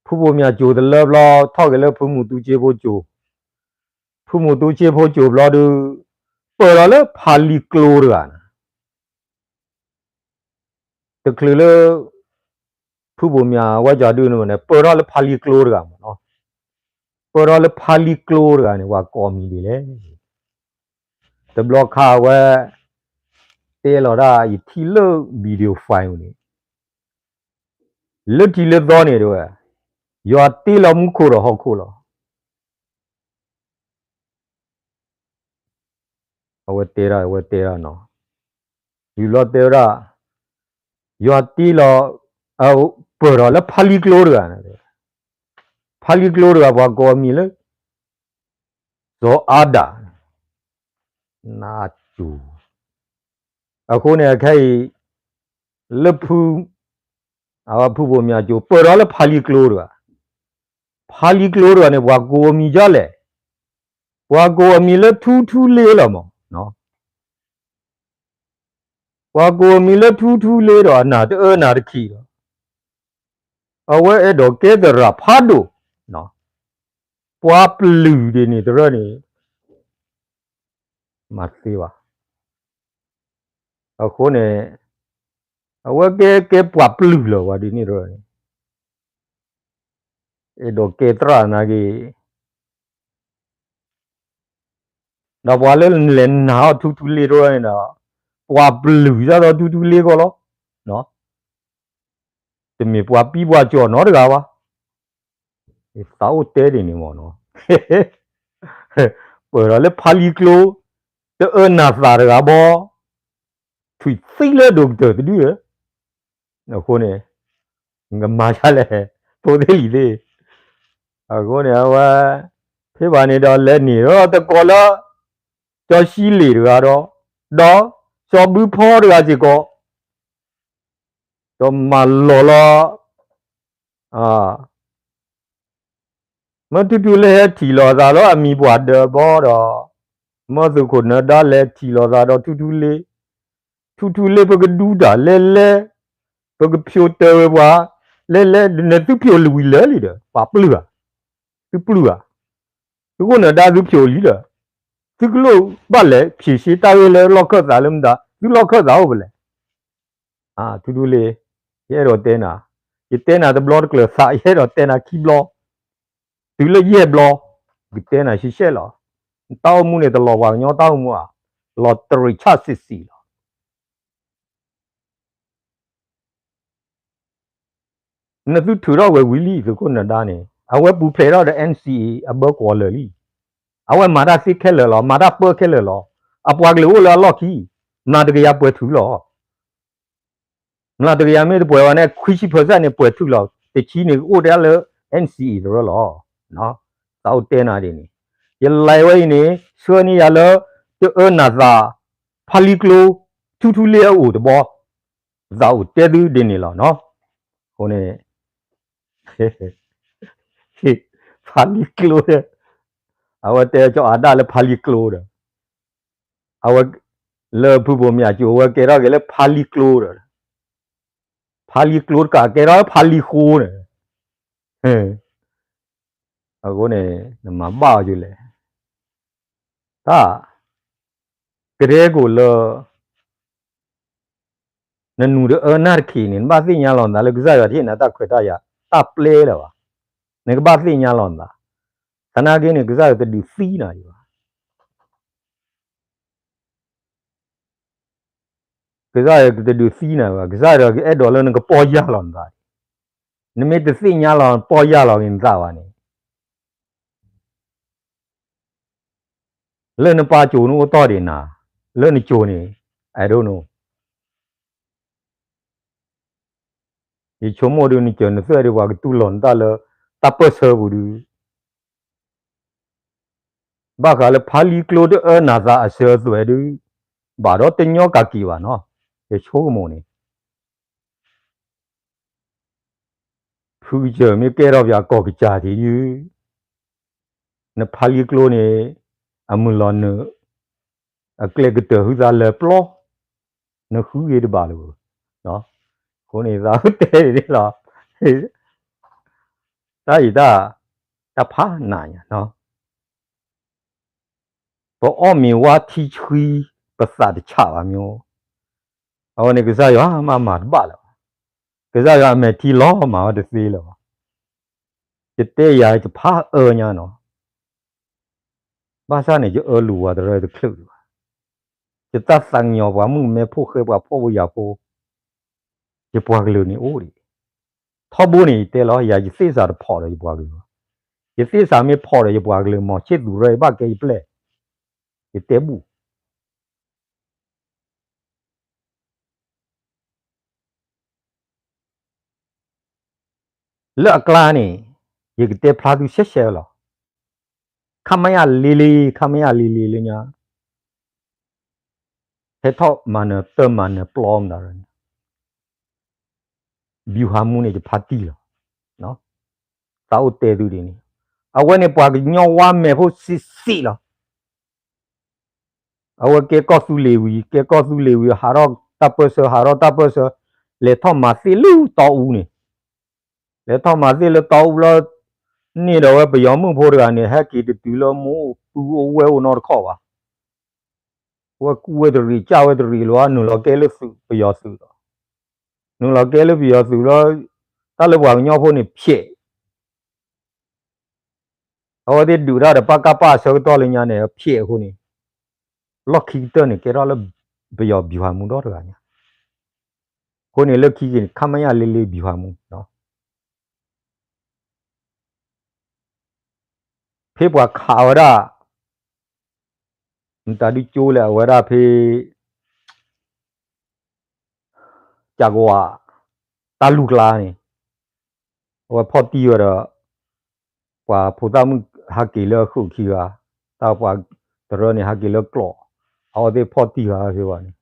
ဖုဘိၣ်မၠးစိၤတလၢဘျီ ထီၣ်က့ၤလၢဖုမူတူစ့ဖိစိၤ, ဖုမူတူစ့ဖိစိၤဘျီဒုး ပၢၢ်လီၤလၢဖးလံကျိတဂၤန့ၣ် တချုးလၢ ဖုဘိၣ်မၠးဝဲကၠီဒုန့ၣ် ပၢၢ်ထီၣ်လၢဖးလံကျိတဂၤမ့ၢ်နီၤ, ပၢၢ်ထီၣ်လၢဖးလံကျိတဂၤန့ၣ် ပှၤကိးမံၤဒ်လဲၣ်. တဘျီခါဝဲ တဲလီၤဒၣ်ယထံၣ်လၢ video file န့ၣ် လၢထံးလၢသီန့ၣ်တဲဝဲ, ယွၤတ့လီၤမူခိၣ်ဒီးဟီၣ်ခိၣ်လီၤ. အဝဲတဲဒၣ် အဝဲတဲဒၣ်နီၤ, ဝံၤဘျီတဲဝဲဒၣ်, ယွၤတ့လီၤ, ပၢၢ်ထီၣ်လၢဖးလံကျိတဂၤန့ၣ်, ဖးလံကျိတဂၤ ပှၤကိးအမံၤလၢ စီၤအၤဒၣ်, နၢ်စူၤ, အဃိန့ၣ် အခဲအံၤ လၢဖု အဝဲဖုဘိၣ်မၠးကၠိ ပၢၢ်ထီၣ်လၢဖးလံကျိတဂၤ, ဖးလံကျိတဂၤန့ၣ် ပှၤကိးအမံၤဒ်လဲၣ်, ပှၤကိးအမံၤလၢထူထူလ့လီၤမး, ပှၤကိးအမံၤလၢထူထူလ့ဒီး အနၢ်တအၢနၢ်တခံးဒီး အဝဲအဲၣ်ဒိးကဲသရၣ်ဖးဒိၣ်, ပှၤပျုၢ်ဒ်န့ၣ်တရၢန့ၣ် မၤသ့ဘၣ်. အဃိန့ၣ် အဝဲကဲကဲပှၤပျုၢ်လၢၤဝဲဒ်န့ၣ်တရၢန့ၣ် အဲၣ်ဒိးကဲသရၣ်နာ်က့ၤ ဒီးပှၤလၢလဲၤနာ်အီၤထူထူလ့တရၢန့ၣ်ဒီး ပှၤပျုၢ်ဒ်သိးထူထူလ့ကီးလီၤ. တမ့ၢ်ပှၤပံပှၤကၠီၣ်နီတဂၤဘၣ်. သးအိၣ်တဲဒ်န့ၣ်မ့ၢ်နီၤ, ပၢၢ်ထီၣ်လၢဖးလံကျိ တအၢနၢ်သၣ်တဂၤဘီ, ထွံၣ်သံလၢဒိၣ်ကတၢၢ်တဒုဧၢ. အဃိန့ၣ် ကမၤဒ်လဲၣ်, ဖိသ့ၣ်လံၤသ့ၣ်, အဃိန့ၣ် အဝဲ ဖဲဘၣ်န့ၣ်ဒီး လဲၤန့ၢ်ဒီးတကိးလၢ စီၤၡံလ့ၣ်တဂၤဒီး ဒီးစီၤဘုဖီတဂၤစ့ၢ်ကီး ဒီးမၤလီၤလီၤ မ့ၢ်ထူထူလ့ဟဲထံၣ်လိာ်သးလၢအမံၤပှၢ်ဒၢးဘီဒီး မ့ၢ်သုးခိၣ်နၢၤဒါလဲၤထံၣ်လိာ်သးဒီးထူထူလ့, ထူထူလ့ ပကဒူတၢ်လဲၤလဲၤ, ပကဖျိးတၢ်ဝဲပှၤ လဲၤလဲၤ နသုဖျိးလွံၢ်လၢာ်လံဒီး ပှၤပျုၢ်ဧါ, သုပျုၢ်ဧါ, သုခိၣ်နၢၤဒါသုဖျိးလံဒီး သုကလိၣ်ဘၣ်လဲၤ ဖြေရှင်း တၢ်ဂ့ၢ်လၢလီၢ်ခၢၣ်သးလၢမတၤ သုလီၢ်ခၢၣ်သးအိၣ်ဖဲလဲၣ်. ထူထူလ့, ယအဲၣ်ဒိးတဲနၤ, ယတဲနၤတဘျီတကျၢၤသး ယအဲၣ်ဒိးတဲနၤခံဘျီ, တုၤလၢယဲၢ်ဘျီ, ယကတဲနၤရှဲရှဲလီၤ. တၢ်အိၣ်မူန့ၣ် တလီၤပှၤကညီတၢ်အိၣ်မူဧါ, လီၤတရံးဆၣ်စံးစံးလီၤ. နသုထုးထီၣ်ဝဲဝံၤလံ သုးခိၣ်နၢၤဒါန့ၣ် အဝဲပူၤဖျဲးထီၣ်ဒီး NCA အဘၢကွီၢ်လၢာ်လံ. အဝဲမၤတၢ်သ့ခဲလၢာ်လီၤ, မၤတၢ်ပၢခဲလၢာ်လီၤ. အပှၤကလုာ်အိၣ်လၢအလီၢ်ခံ မျးတကယၤပှဲၤထုးလီၤ. မျးတကယၤမ့ၢ်တပှဲၤဘၣ်န့ၣ် ခွံဆံ percent န့ၣ် ပှဲၤထုးလီၤ. တဆံန့ၣ် ကအိၣ်ဒၣ်လၢ NCA တရၢလီၤ. သးအိၣ်တဲနၤဒ်န့ၣ်, ယ ယလဲၤဝဲအံၤန့ၣ် ဆှၢန့ၢ်ယၤလၢ တအၢနၤသး ဖါလံကျိ ထူထူလ့အအိၣ်တဘီ, သးအိၣ်တဲသုဒ်န့ၣ်လီၤနီၤ. အဃိန့ၣ် ဖါလံကျိဒီး အဝဲတဲကၠီအၤဒၣ်လၢဖါလံကျိဒီး အဝဲ လၢဖုဘိၣ်မၠးကၠိဝဲကဲထီၣ်က့ၤလၢဖါလံကျိဒီး ဖါလံကျိတကးကဲထီၣ်လၢဖါလံဃိန့ၣ် အဃိန့ၣ် နမၤဘၣ်အီၤကလဲၣ်, တၢ် ကရဲကအိၣ်လၢ နနူၤတအၢနၢ်တခီန့ၣ် နဘၣ်သ့ၣ်ညါလီၤနသးလၢကစၢ်ယွၤတဟ့ၣ်နၤတၢ်ခွဲးတၢ်ယာ် တၢ်ပျဲလၢၤဘၣ်. နကဘၣ်သ့ၣ်ညါလီၤနသး, သနာ်က့န့ၣ် ကစၢ်ယွၤတဒုးသံနၤဒံးဘၣ်. ကစၢ်ယွၤတဒုးသံနၤဘၣ်, ကစၢ်ယွၤကအဲၣ်ဒိးလၢနကပီၢ်ယၢ်လီၤနသး, နမ့ၢ်တသ့ၣ်ညါလီၤပီၢ်ယၢ်လီၤက့ၤနသးဘၣ်န့ၣ် လၢနပၢ်ကၠိန့ၣ်အိၣ်တီၢ်ဒံးနၤ, လၢနကၠိန့ၣ် I don't know. ယဆိကမိၣ်ဒုးနကၢၤနသွဲၣ်ဒုး ပှၤကတူၢ်လိာ်နတၢ်လၢ တၢ်ပၢၢ်ဆၢပူၤဒုး ဘၣ်ဃးလၢဖါလံကျိတအၢနၤသးအစၢၤအသွဲၣ်ဒုး ဘၣ်ဒီးတညီကးက့ၤဘၣ်နီၤ, ယဆိကမိၣ်န့ၣ် ဖုကစၢၢ်မ့ၢ်ကဲထီၣ်ပှၤကီၢ်ကစၢ်ထံးဒုး နဖါလံကျိန့ၣ် အမုၢ်လီၤနုာ် အကျဲကတၢၢ်ဟုသးလၢပျီ နဃုဂ့ၤတဘၣ်လၢၤ. အဃိန့ၣ်သးအိၣ်တဲန့ၣ်လီၤ. တၢ်အံၤတၢ် တၢ်ဖးနးညါနီၤ, ပအီၣ်မ့ၤဝါထံဆှံ ပသးတဆးဘၣ်မ့ၢ်, အဝဲန့ၣ်ကစၢ်ယွၤမၤမၤတဘၣ်လၢၤဘၣ်, ကစၢ်ယွၤအမဲာ်ထံလီၤမၢ်ဝဲတသ့လၢၤဘၣ်. ယတဲယၤယဖးအၢညါနီၤ, ဘၣ်ဆၣ်န့ၣ် ယအၢလူၤဝၤတရၢတချုးဒံးဘၣ်. ယတၢ်သးကညီၤပှၤမုၣ်ကမဲဖိဃဲပှၤဖှီၣ်ဖိယာ်ဖိ, ယပှၤကလုာ်န့ၣ်အိၣ်ဒံး, ထီဘိန့ၣ်ယတဲလီၤ, ယၤယသ့ၣ်စးတဖီၣ်ဒီးယပှၤကလုာ်ဘၣ်. ယသ့ၣ်စးမ့ၢ်ဖီၣ်ဒီးယပှၤကလုာ် မီၤဆ့ၣ်သူးရၢ ယဘၣ်ကဲယပျဲၢ်, ယတဲဘူၣ် လၢအကျါန့ၣ် ယကတဲဖျါသုရှဲရှဲလီၤ. ခမရလေးလေး, ခမရလေးလေးလၢညါ, ဟဲထီၣ်မၤနၢၤတၢ်မၤနၢၤပျီမတၤရၢန့ၣ်, ဗျူဟာမှူးန့ၣ် ယဖါတံၢ်လီၤ. သးအိၣ်တဲသုဒ်န့ၣ်, အဝဲန့ၣ်ပှၤကညီဝါမဲာ်ဖိစံးစံးလီၤ. အဝဲကဲကီၢ်သူလ့ၤဝံၤ, ကဲကီၢ်သူလ့ၤဝံၤ ဟးထီၣ်တၢ်ပၢၢ်ဆၢ ဟးထီၣ်တၢ်ပၢၢ်ဆၢ, လဲၤထီၣ်မၤသ့ၣ်လၢတီအူန့ၣ်, လဲၤထီၣ်မၤသ့ၣ်လၢတီအူလီၤ. န့ၢ်ဒီးဝဲပယီၤမုၣ်ဖိတဂၤန့ၣ် ဟဲက့ၤတတုၤလၢမူအိၣ်သူအိၣ်ဝဲၢ်အိၣ်နီတခီၣ်ဘၣ်. ဝဲကူၣ်ဝဲတရံး ကၢ်ဝဲတရံးလီၤ, နုာ်လီၤကဲလၢသုးပယီၤသုးလီၤ. နုာ်လီၤကဲလၢပယီၤသုးလီၤ, တၢ်လၢပှၤကညီဖိန့ၣ်ဖျဲး အဝဲသ့ၣ်ဒုးတၢ်ဒီး ပကဖ အဆၢကတီၢ်လၢညါန့ၣ် ဖျဲးအဃိန့ၣ်, လီၢ်ခံကတၢၢ်န့ၣ် ကဲထီၣ်လၢ ပယီၤဗျူဟာမှူးဒီတဂၤညါ, အဃိန့ၣ်လၢခံက့ၤန့ၣ် ခမရလေးလေးဗျူဟာမှူးနီၤ, ဖဲပှၤခးဝဲဒၣ် မတၤဒုကၠိလဲၣ် အဝဲဒၣ်ဖဲ ကၠးကဝး တၢ်လူၢ်ကျါန့ၣ်, အဝဲဖီၣ်တံၢ်ဝဲဒီး ပှၤဖိသၣ်မုၣ်ဟးက့ၤလၢဃုာ်ခံဂၤ, တၢ်ပှၤတရၢန့ၣ် ဟးက့ၤလၢကျိး, အဝဲသ့ၣ်ဖီၣ်တံၢ်ဃာ်ဖဲဘၣ်န့ၣ်,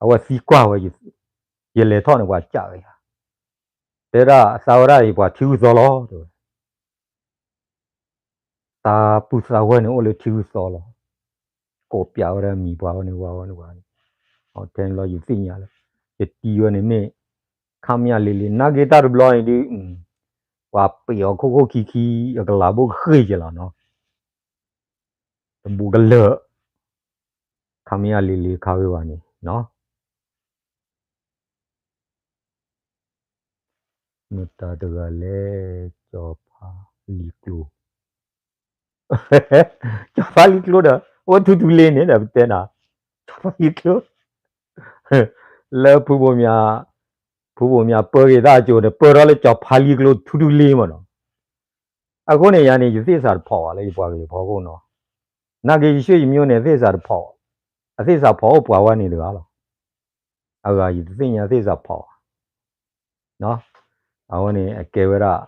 အဝဲသံကွၢ်ဝဲ, ယလဲၤထီၣ်န့ၣ် ပှၤကးဝဲယၤ, တဲဒၣ်သးဝဲဒၣ်အံၤ ပှၤထံဂုၢ်သီလီၤ တဲဝဲ သးပုၢ်သးဝဲၢ်န့ၣ်အိၣ်လၢထံဂုၢ်သီလီၤ, ကိးပၠးဝဲဒၣ်မံၤပှၤဝဲန့ၣ် ဝၤဝဲန့ၣ်ဝၤန့ၣ်, ထဲန့ၣ်လီၤ ယသ့ၣ်ညါလၢ ယတံၤဝဲန့ၣ်မ့ၢ် ခမရလေးလေး နာ်က့တၢ်တဘျီန့ၣ်ဒုး ပှၤပ့ၤအီၤခိၣ်ခိၣ်ခံခံ အကလၤဘိကဃ့က့ၤလီၤနီၤ, တဘူးကလၢာ် ခမရလေးလေး ခါဝဲဝဲန့ၣ် မတၤတဂၤလဲၣ် ကၠီၤဖါလံၤကျိ, ကၠီၤဖါလံၤကျိဒီး အိၣ်ထူထူလ့န့ၣ်ဒီး ပတဲနၤ, ကၠီၤဖါလံၤကျိ လၢဖုဘိၣ်မၠး, ဖုဘိၣ်မၠးပၢက့ၤတၢ်အကၠိန့ၣ် ပၢထီၣ်လၢကၠီၤဖါလံၤကျိထူထူလ့မးနီၤ, အဃိန့ၣ်ယၤန့ၣ် ယသ့ၣ်စးတဖီၣ်ဘၣ်လၢယပှၤကလုာ်ဖီခိၣ်နီၤ, နာ်က့ယဆွေယမျိုးန့ၣ် သ့ၣ်စးတဖီၣ်, အသ့ၣ်စးဖီၣ်အိၣ်ပှၤဝဲန့ၣ်တဂၤလီၤ, အဂၤယတသ့ၣ်ညါသ့ၣ်စးဖီၣ်ဘၣ်, အဝဲန့ၣ်အကဲဝဲဒၣ်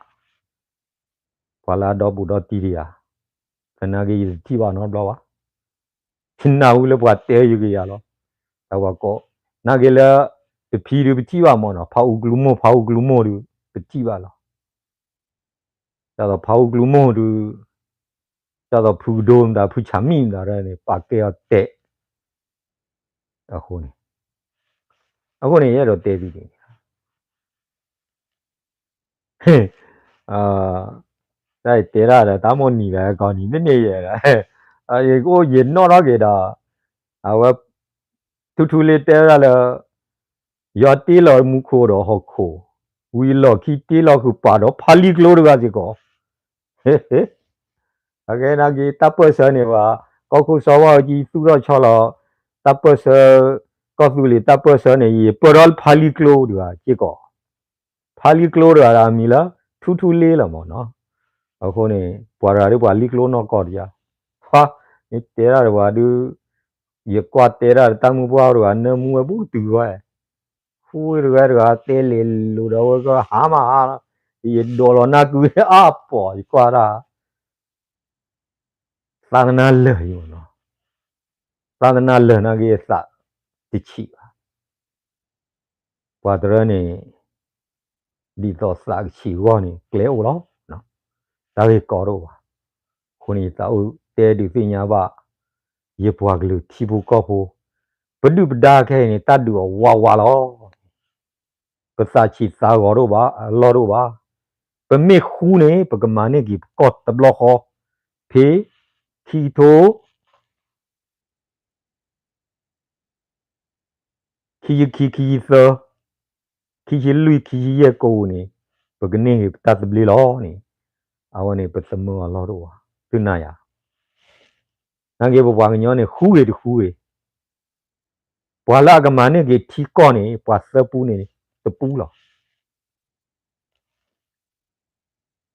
ပှၤလၢအဒီဘူးဒီတံၢ်တဂၤ, သ သနာ်က့ယတထံၣ်ဘၣ်နီတဘျီဘၣ်. ယနၢ်ဟူလၢပှၤတဲယကယၤလီၤ. တၢ်ပှၤကိး, နာ်က့လၢ တဖံဒုးပထံၣ်ဘၣ်မၢ်နီၤ, ဖးအူကလုၢ်မိၢ် ဖးအူကလုၢ်မိၢ်ဒုး ပထံၣ်ဘၣ်လီၤ. ဒ်သိးဖးအူကလုၢ်မိၢ်ဒုး ဒ်သိးဖုကဒိမတၤ ဖုဆၣ်မံၣ်မတၤဒ်န့ၣ် ပာ်ကဲအီၤတဲာ် အဃိန့ၣ်, အဃိန့ၣ် ယအဲၣ်ဒိးတဲသုဒ်န့ၣ် တၢ်တဲတၢ်ဒီး တၢ်မိၣ်နံၤဘၣ်ကီနံၤ မ့ၢ်န့ၢ်ယဲ, ယအိၣ်ယနီၣ်ထီၣ်က့ၤဒီး အဝဲ ထူထူလ့တဲဝဲဒၣ်လၢ ယွၤတ့လီၤမူခိၣ်ဒီးဟီၣ်ခိၣ်, ဝံၤလီၢ်ခံတ့လီၤဃုာ်ပာ်ဒီးဖးလံကျိတဂၤစ့ၢ်ကီး. အကဲနာ်က့ တၢ်ပၢၢ်ဆၢန့ၣ်ဘၣ်, ကီၢ်ခိၣ်စီၤဝါအူကၠံသူၣ်ထီၣ်ဆီလီၤ တၢ်ပၢၢ်ဆၢ ကီၢ်သူလ့ၤတၢ်ပၢၢ်ဆၢန့ၣ် ယပၢၢ်ထီၣ်ဖးလံကျိတဂၤစ့ၢ်ကီး, ဖးလံကျိတဂၤဒီးအမံၤလၢ ထူထူလ့လီၤမၢ်နီၤ. အဃိန့ၣ် ပှၤတဂၤဒီးပှၤလံကျိနီၢ်ကီၢ်တယါ, ဟါ, မ့ၢ်တဲဒၣ်ဒီးပှၤဒုး ယကွၢ်တဲဒၣ်ဒီးတၢ်မုၢ်ပှၢ်တဂၤ နၢမူဝဲဘူးတုၤဝဲ, ဃူဝဲတဂၤတဂၤတဲလ့ၤလိာ်ဒီးဝဲက ဟါမးဟါလီၤ, ယဒိးလီၤနၢ်ကုအါပီၢ် ယကွၢ်ဒၣ် သးကနၣ်လၢာ်ယမၢ်နီၤ, သးကနၣ်လၢာ်နာ်က့ သးတဆံးဘၣ်. ပှၤတရၢန့ၣ် ဒ်သိးသးကဆံးအဂီၢ်န့ၣ် ကျဲအိၣ်လီၤ, တၢ်ဂ့ၢ်ကီတအိၣ်ဘၣ်. အဃိန့ၣ် ယသးအိၣ်တဲဒုးသ့ၣ်ညါဘၣ် ယပှၤကလုာ်ထံဖိကီၢ်ဖိ, ပဒုၣ်ပဒါခဲအံၤန့ၣ် တၢ်ဒုးအဝးဝးလီၤ. ပသးဆံးသးဂီၤတအိၣ်ဘၣ်, အလီၢ်တအိၣ်ဘၣ်. ပမ့ၢ်ဃူန့ၣ် ပကမၤန့ၢ်က့ၤပကီၢ်တဘျီဃီ, ဖဲ ခံကထိ ခံဆံခံ ခံဆံသၢ ခံဆံလွံၢ် ခံဆံယဲၢ်ကိးပူၤန့ၣ် ပကန့ၢ်က့ၤပတၢ်သဘျ့လီၤန့ၣ်, အဝဲန့ၣ် ပသမၢအလီၢ်တအိၣ်ဘၣ်, သုနၤယၤ, နာ်က့ ပပှၤကညီန့ၣ် ဃူဂ့ၤတဃူဂ့ၤ, ပှၤလၢအကမၤန့ၢ်က့ၤထံကီၢ်န့ၣ် ပှၤသၢပူန့ၣ် တပူလီ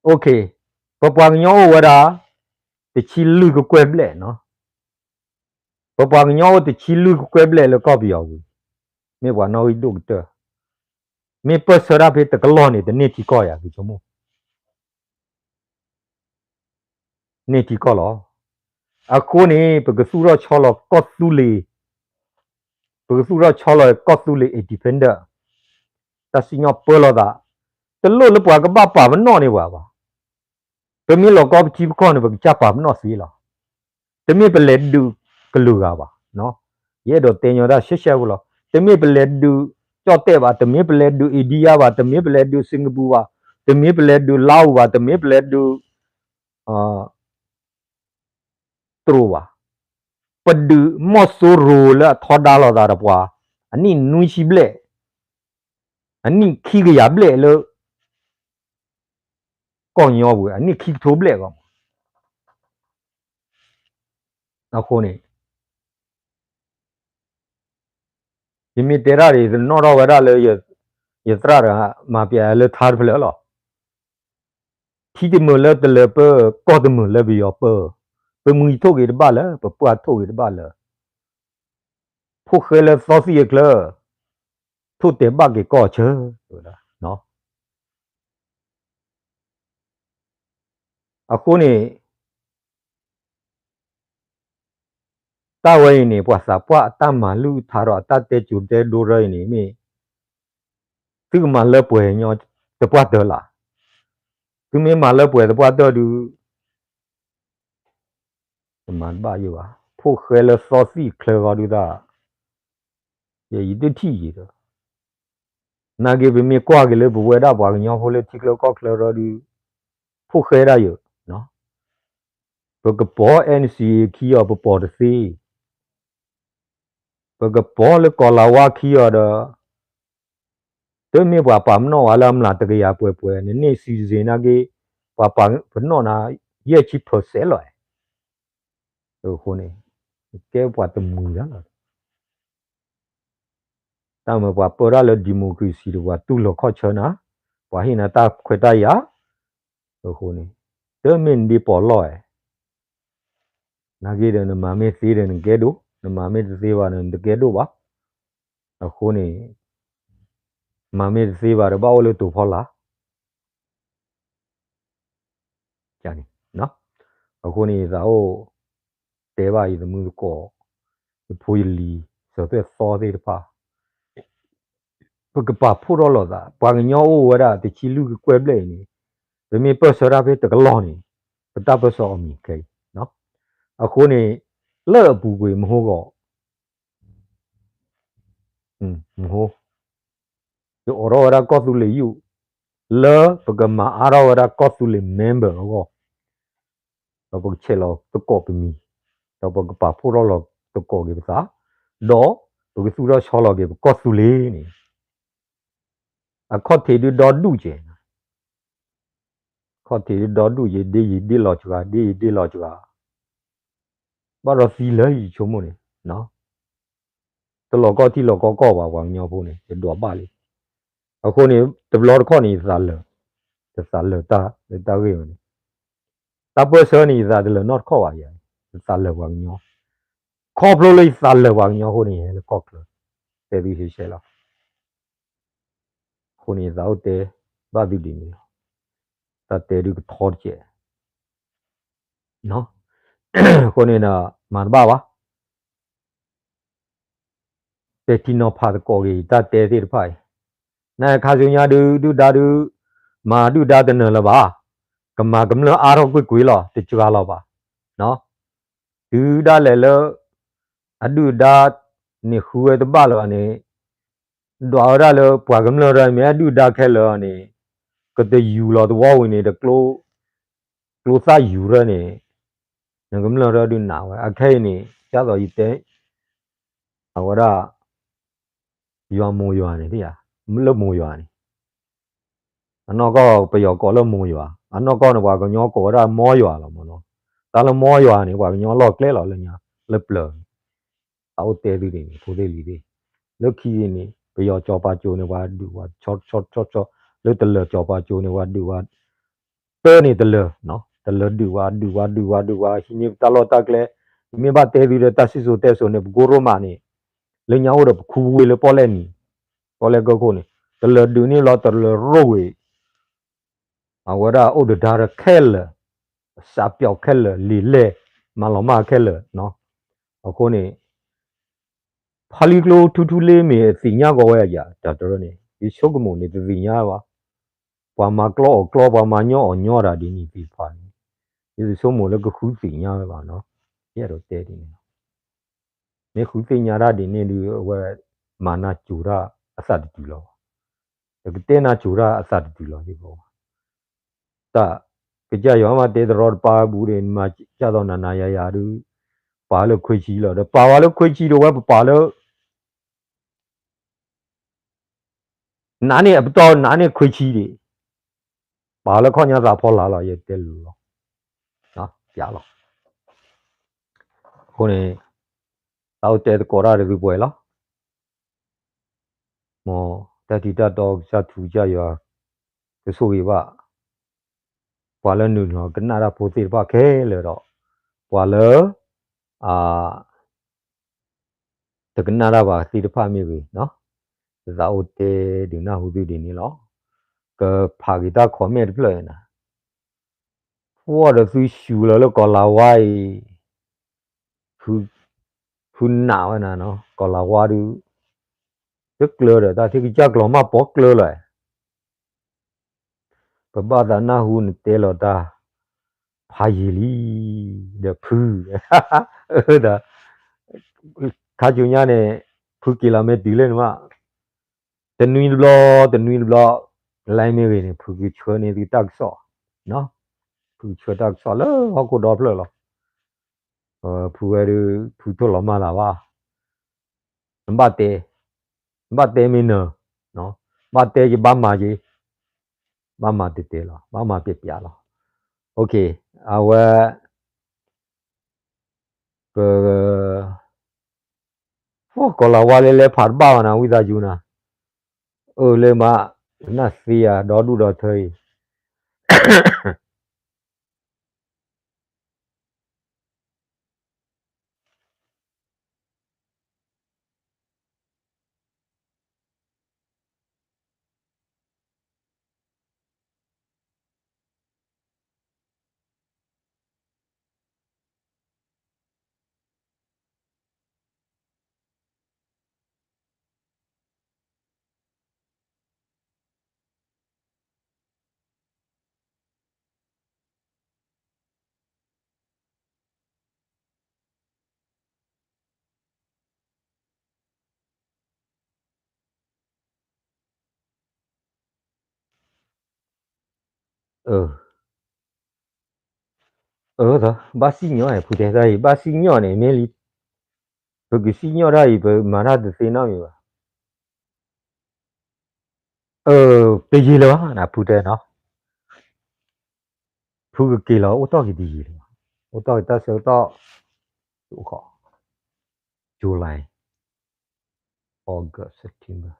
ၤ. ပပှၤကညီအိၣ်ဝဲဒၣ် တဆံလွံၢ်ကကွဲၢ်ဘျဲၣ်နီၤ, ပပှၤကညီအိၣ်တဆံလွံၢ်ကကွဲၢ်ဘျဲၣ်လၢကီၢ်ပယီၤပူၤ, မ့ၢ်ပှၤနီၣ်ဂံၢ်ဒိၣ်ကတၢၢ်, မ့ၢ်ပၢၢ်ဆၢတၢ်ဖဲတကလီၢ်န့ၣ် တန့ၢ်ထံကီၢ်ယၤ ကဆိကမိၣ် န့ၢ်ထံကီၢ်လီၤ. အဃိန့ၣ် ပကသူၣ်ထီၣ်ဆီလီၤကီၢ်သူလ့ၤ, ပကသူၣ်ထီၣ်ဆီလီၤကီၢ်သူလ့ၤ independent, တၢ်စံၣ်ညီၣ်ပၢလီၤသး, တလိၣ်လၢပှၤကဘၣ်ပာ်ပနီၣ်န့ၢ်ပှၤဘၣ်. ပမ့ၢ်လီၤကီပထံပကီၢ်န့ၣ် ပကစၢ်ပာ်ပနီၣ်သ့လီၤ. တမ့ၢ်ပလဲၤဒုးကလုာ်ဂၤဘၣ်. ယအဲၣ်ဒိးတဲညီတၢ်ရှဲရှဲဖိလီၤ. တမ့ၢ်ပလဲၤဒုးကၠီၣ်တဲၣ်ဘၣ်, တမ့ၢ်ပလဲၤဒုး India ဘၣ်, တမ့ၢ်ပလဲၤဒုး Singapore ဘၣ်, တမ့ၢ်ပလဲၤဒုး Laos ဘၣ်, တမ့ၢ်ပလဲၤဒုး တရူးဘၣ်. ပဒုးမီၢ်စိရိၤလၢအထီဒါလိာ်သးဒီးပှၤ အနံၣ်နွံဆံဘျဲၣ်, အနံၣ်ခံကယၤဘျဲၣ်လၢ ကီၢ်ညီပူၤ အနံၣ်ခံကထိဘျဲၣ်အဂီၢ်မး. အဃိန့ၣ် ယမ့ၢ်တဲတၢ်ဒီး ယတနီၣ်ထီၣ်ဝဲဒၣ်လၢ ယသရၣ်တဂၤ မၤပျဲလၢထါတဖျၢၣ်လီၤ. ထံတမုာ်လၢတလၢၤပၢၢ်, ကီၢ်တမုာ်လၢပယီၤပၢၢ်, ပမှံၤထိၣ်ဂ့ၤတဘၣ်လၢၤ, ပပှၢ်ထိၣ်ဂ့ၤတဘၣ်လၢၤ, ဖိၣ်ဃဲလၢသီသံၣ်အချၢ, ထိၣ်တဲာ်ဘၣ်က့ၤကီၢ်ဆၢ, ဝဲဒၣ် အဃိန့ၣ် တၢ်ဝဲအံၤန့ၣ် ပှၤသးပှၢ်အတၢ်မၤလုၢ်အုၣ်ထါဒီးအတၢ်တဲစိၤတဲဒိရၢအံၤန့ၣ် မ့ၢ် သုကမၤလၢပှဲၤညီတပှၢ်တၢၢ်လၢ်. သုမ့ၢ်မၤလၢပှဲၤတပှၢ်တၢၢ်ဒုး တမၤတဘၣ်ယိာ်ဘၣ်. ဖိၣ်ဃဲလၢသီသံၣ်ချၢဂီၤဒုးတၢ် ယဲယတထံၣ်ယံၤဒီး နာ်က့ပမ့ၢ်ကွၢ်က့ၤလၢပဝဲဒၣ်ပှၤကညီဖိလၢထံချၢကီၢ်ချၢဒီးဒုး ဖိၣ်ဃဲဒၣ်ယိာ်, ပကပိာ် NCA ခံအီၤ ပပိာ်တသ့, ပကပိာ်လၢကီၢ်လၤဝါခံအီၤဒီး တမ့ၢ်ပှၤပာ်ပနီၣ်ဝဲလၢအမျးတကယၤပှဲၤပှဲၤ နန့ၢ် citizen နာ်က့ ပှၤပာ်ပနီၣ်နၤ ယဲၢ်ဆံ percent လီၤ. အဃိန့ၣ် ကဲပှၤတမှံၤတၢ်လီၤ. တၢ်မၤပှၤပၢတၢ်လၢ democracy ဒီး ပှၤတူၢ်လိာ်ခီၣ်ဆၢနၤ, ပှၤဟ့ၣ်နၤတၢ်ခွဲးတၢ်ယာ်, အဃိန့ၣ် တမ့ၢ်နဒ့ပီးလီၢ်ဧါ. နာ်က့ဒီး နမၤမ့ၢ်သ့ဒီးနကဲဒိၣ်, နမၤမ့ၢ်တသ့ဘၣ်ဒီးနတကဲဒိၣ်ဘၣ်. အဃိန့ၣ် မၤမ့ၢ်တသ့ဘၣ်ဒီး ဘၣ်အိၣ်လၢတိၤဖီလာ်န့ၣ် အဃိန့ၣ် ယသးအိၣ်တဲဘၣ်ယသမုၢ်သကိး, ယဖိယလံၤ, စၢၤသွဲၣ်သီသ့ၣ်တဖၣ်, ပကပာ်ဖှိၣ်ထီၣ်လိာ်သး, ပှၤကညီအိၣ်ဝဲဒၣ်တဆံလွံၢ်ကကွဲၢ်ဘျဲၣ်အံၤန့ၣ်, ပမ့ၢ်ပၢၢ်ဆၢတၢ်ဖဲတကလီၢ်န့ၣ်, ပတၢ်ပၢၢ်ဆၢအီၤမံၤခဲအံၤ, အဃိန့ၣ်, လၢအပူၤကွံာ်မဟိဂီၢ် မဟိ, ယအိးထီၣ်ဝဲဒၣ်ကီၢ်သူလ့ၤယုၢ်, လၢပကမၤအါထီၣ်ဝဲဒၣ်ကီၢ်သူလ့ၤ member အဂီၢ်, ဒီးပကဆဲးလီၤသကိးပမံၤ, ဒီးပကပာ်ဖှိၣ်ထီၣ်လီၤသကိးက့ၤပသး, ဒီးပကသူၣ်ထီၣ်ဆီလီၤက့ၤပကီၢ်သူလ့ၤန့ၣ်, အခီၣ်ထံးဒုဒီဒူၣ်ကဲ, ခီၣ်ထံးဒုဒီဒူၣ်ကဲ, ဒ်ယံၤဒ့ၣ်လီၤစှၤ, ဒ်ယံၤဒ့ၣ်လီၤစှၤ, ဘၣ်ဒီးသံလၢယဆိကမိၣ်န့ၣ်, တလီၤကီထံလီၤကီကီၢ်ဘၣ် ပှၤကညီဖိန့ၣ် ယဒွးဘၣ်လံ. အဃိန့ၣ် တဘျီတခီၣ်န့ၣ် ယသးလၢာ်, ယသးလၢာ်တၢ်လၢတၢ်ဂ့ၢ်ဝဲန့ၣ်, တၢ်ပၢၢ်ဆၢန့ၣ် ယသးတလၢာ်နီတခီၣ်ဘၣ်ယၤ, ယသးလၢာ်ပှၤကညီ, ခီဖျိလၢယသးလၢာ်ပှၤကညီအဃိန့ၣ် ယဟဲလၢကီၢ်ချၢ, တဲသုရှဲရှဲလီၤ. အဃိန့ၣ် ယသးအိၣ်တဲဘၣ်သုဒ်န့ၣ်လီၤ. တၢ်တဲဒုကထီတကဲး, အဃိန့ၣ်ဒီး မၤတဘၣ်ဘၣ်. ပဲာ်ထံနီၤဖးသကိးက့ၤ တၢ်တဲသ့ၣ်တဖၣ်အံၤ, နခါဆူညါဒု ဒုၣ်ဒါဒု မၤဒုၣ်ဒါတနၢၤလၢၤဘၣ်, ကမၤကမျၢၢ်အါထီၣ်ကွ့ၢ်ကွ့ၢ်လီၤ, တစှၤလီၤဘၣ်. တုၤဒၣ်လဲာ်လၢ အဒုၣ်ဒါန့ၣ်ဃုဝဲတဘၣ်လၢၤန့ၣ်, ဒွးဝဲဒၣ်လၢပှၤကမျၢၢ်ရၢမ့ၢ်အဒုၣ်ဒါခဲလၢာ်န့ၣ်, ကတယူၤလီၤသဝီဝံၤန့ၣ် တကျိ ကျိသၣ်ယူၤရၢန့ၣ်, နကမျၢၢ်ရၢဒုးနးဝဲ အခဲအံၤန့ၣ် ဒ်သိးယတဲ အဝဲဒၣ် ယွၤမိၢ်ယွၤန့ၣ် လၢမိၢ်ယွၤန့ၣ်, အနီၢ်ကီၢ်ပယီၤကိးလၢမိၢ်ယွၤ, အနီၢ်ကီၢ်န့ၣ် ပှၤကညီကိးဝဲဒၣ်မီယွၤလီၤမ့ၢ်နီၤ. တၢ်လၢမီယွၤန့ၣ် ပှၤကညီလီၢ်ကျဲလီၤလၢညါ လၢပျၢၤန့ၣ်, အအိၣ်တဲသုဒ်န့ၣ် ဖိသ့ၣ်လံၤသ့ၣ်, လၢခံန့ၣ် ပယီၤစီၤပၤကၠိန့ၣ် ပှၤဒုးဝဲဆီဆီဆီဆီ, လၢတလၢၤစီၤပၤကၠိန့ၣ် ပှၤဒုးဝဲ တၢ်န့ၣ်တလၢၤ, တလၢၤဒုးဝဲ ဒုးဝဲ ဒုးဝဲ ဒုးဝဲ ဟံးန့ၢ်ပတၢ်လီၢ်တၢ်ကျဲ, မ့ၢ်ဘၣ်တဲသုဒီးတၢ်စံၣ်စိၤတဲစိၤန့ၣ် ပကိရိမးန့ၣ်, လၢညါအိၣ်ဒီးပခူပဝ့ၢ်လၢပီၣ်လဲၣ်နံၤ, ပီၣ်လဲၣ်ကၢၢ်ခိၣ်န့ၣ်, တလၢၤဒုးန့ၣ်လီၤ တလၢၤရိၣ်ဝ့ၤ, အဝဲဒၣ်အိၣ်ဒဒါဒီးခဲလၢာ်, စးပျီခဲလၢာ် လံာ်လဲၢ်, မၤလီၤမၢ်ခဲလၢာ်, အဃိန့ၣ် ဖါလံကျိထူထူလ့မ့ၢ်အသ့ၣ်ညါကီးဝဲယၤ တၢ်တရၢန့ၣ် ယဆိကမိၣ်န့ၣ် တသ့ၣ်ညါဘၣ်. ပှၤမၤကျီအီၣ်ကျီ ပှၤမၤညီအီၣ်ညီတၢ်ဒ်န့ၣ်သ့ၣ်တဖၣ်န့ၣ် ယတဆိကမိၣ်လၢကဃုသ့ၣ်ညါဝဲဘၣ်နီၤ. ယအဲၣ်ဒိးတဲဒ်န့ၣ်လီၤ. မ့ၢ်ဃုသ့ၣ်ညါတၢ်ဒ်န့ၣ်ဒုး အဝဲမၤနၢ်စိၤတၢ်အသးတတုၤလီၤ. တကတဲနၢ်စိၤတၢ်အသးတတုၤလီၤ ယကီးဘၣ် တၢ် ကစၢ်ယွၤမ့ၢ်တဲတရီတပါဘူးဒီး နမၤကၢ်သိးနၤနၤယၤယၤဒုး ပာ်လၢခွံဆံလီၤ. ဒီးပာ်ဝဲလၢခွံဆံဒီး ဝဲပပာ်လၢ နးန့ၢ်အပတီၢ် နးန့ၢ်ခွံဆံဒံး, ပာ်လၢခီၣ်ညါသးဖီလာ်လီၤ ယတဲလိၤလီၤ. ပျးလီၤ. အဃိန့ၣ် တၢ်အိၣ်တဲသကိးတၢ်တသုပှဲၤလီၤ. မ်တၢ်ထံးတၢ်တီကစၢ်ထူကစၢ်ယွၤ ကဆိၣ်ဂ့ၤဘၣ် ပှၤလၢနုာ်လီၤကနၣ်တၢ်ဖိသ့ၣ်တဖၣ်ခဲလၢာ်ဒီး ပှၤလၢ အ တကနၣ်တၢ်ဘၣ်သ့ၣ်တဖၣ်မ့ၢ်ဂ့ၤ, ယသးအိၣ်တဲဒုးနၢ်ဟူသုဒ်န့ၣ်လီၤ. ကဖးက့ၤတၢ် comment တဖျၢၣ်နၤ, ဖှီၣ်ဒီးသုဆူးလီၤလၢကီၢ်လၤဝါအံၤ, ဖု ဖုနးဝဲနၤနီၤ ကီၢ်လၤဝါဒုး, တကျၢၤဒီးတၢ်ထံၣ်ကစၢ်ကျီၤမးပိာ်ကျၢၤလီၤ. ပဘၣ်သးနၢ်ဟူနတဲလီၤတၢ် ဖးယံာ်လံ, ဒီးဖု ဒီး ခါဆူညါန့ၣ် ဖုက့ၤလီၤမ့ၢ်တုၤလၢန့ၣ်မး, တနွံတဘျီ တနွံတဘျီ လဲမ့ၢ်ဂ့ၤန့ၣ် ဖုကဆှၢန့ၢ်သုတၢ်ကစီၣ်, ဖုကဆှၢတၢ်ကစီၣ်လၢဟီၣ်ခိၣ်ဒီဖျၢၣ်လီၤ. ဖုဝဲဒုး ဖုထိၣ်လီၤမၢ်လၢၤဘၣ်, နဘၣ်တဲ, နဘၣ်တဲမ့ၢ်နၢၤ, ဘၣ်တဲက့ၤဘၣ်မၤက့ၤ, ဘၣ်မၤတဲတဲလီၤ ဘၣ်မၤပျဲးပျဲးလီၤ. အဝဲ ပ ကီၢ်လၤဝါလၢလဲၤဖးတဘၣ်ဘၣ်နၤ ဝံသးစူၤနၤ, အၢလၢမး နၢ်သ့ယၤ ဒီဒူၣ်ဒီထၢအံၤ အၢ အၢ ဘၣ်စံၣ်ညီၣ်န့ၣ် ဖုတဲတၢ်အံၤ ဘၣ်စံၣ်ညီၣ်န့ၣ် မ့ၢ်လံ ပကစံၣ်ညီၣ်တၢ်အံၤ ပမၤတၢ်တသ့နီတမံၤဘၣ်. အၢ တယံာ်လၢၤဘၣ် နဖုတဲနီၤ. ဖုကက့ၤလီၤ အိၣ်တီၢ်က့ၤတယံာ်လၢၤဘၣ်. အိၣ်တီၢ်က့ၤတၢ်ဆၢကတီၢ် July, August, September,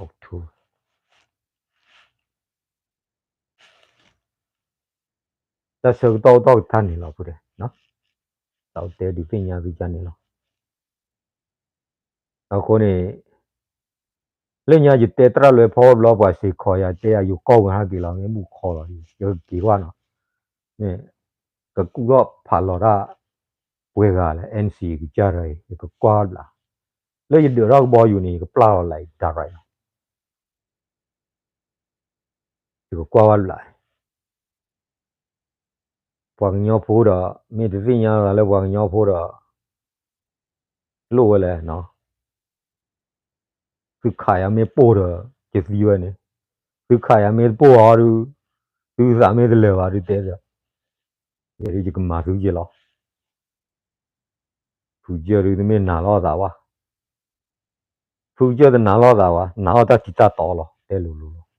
October တၢ်ဆၢကတီၢ်အိၣ်တီၢ်က့ၤတၢ်န့ၣ်လီၤ ဖုတဲ, တၢ်အိၣ်တဲဒုးသ့ၣ်ညါသုကန့ၣ်လီၤ. အဃိန့ၣ် လၢညါယတဲသရၣ်လွဲဖီဘျီ ပှၤစ့ၢ်ကီးယၤတဲယၤ ယကီၢ်ဝဲဟဲက့ၤလီၤ မ့ၢ်ဘူၣ်ခီလီၤ ယကက့ၤဝဲနီၤ, မ့ၢ် ကကူၣ်ထီၣ်ဖးလီၤတၢ် ပှဲၤဂၤလၢ N C A ကစၢ်တဂၤအံၤ ယကကွၢ်ဘျး, လၢယဒၢးထီၣ်ကဘီယူၤန့ၣ် ယကပျၢ်လီၤလၢ direct လီၤ. ယကကွၢ်ဝဲဘျး, ပှၤကညီဖိဒီး မ့ၢ်တသ့ၣ်ညါလၢပှၤကညီဖိဒီး လိၣ်ဝဲလဲၣ်နီၤ, သုခးယၤမ့ၢ်ပိၢ်ဒီး ယသံဝဲန့ၣ်, သုခးယၤမ့ၢ်တပိၢ်အီၤဒုး, သုသးမ့ၢ်တလၢာ်ဘၣ်ဒုးတဲဒီး, ယဲဒုးယကမၤသုက့ၤလီၤ. ဖုကစၢၢ်ဒုးတမ့ၢ်နာ်လီၤသးဘၣ်, ဖုကစၢၢ်တနာ်လီၤသးဘၣ်, နာ်လီၤတၢ်ထံတၢ်တီလီၤ တဲလိၤလိၤလီၤ.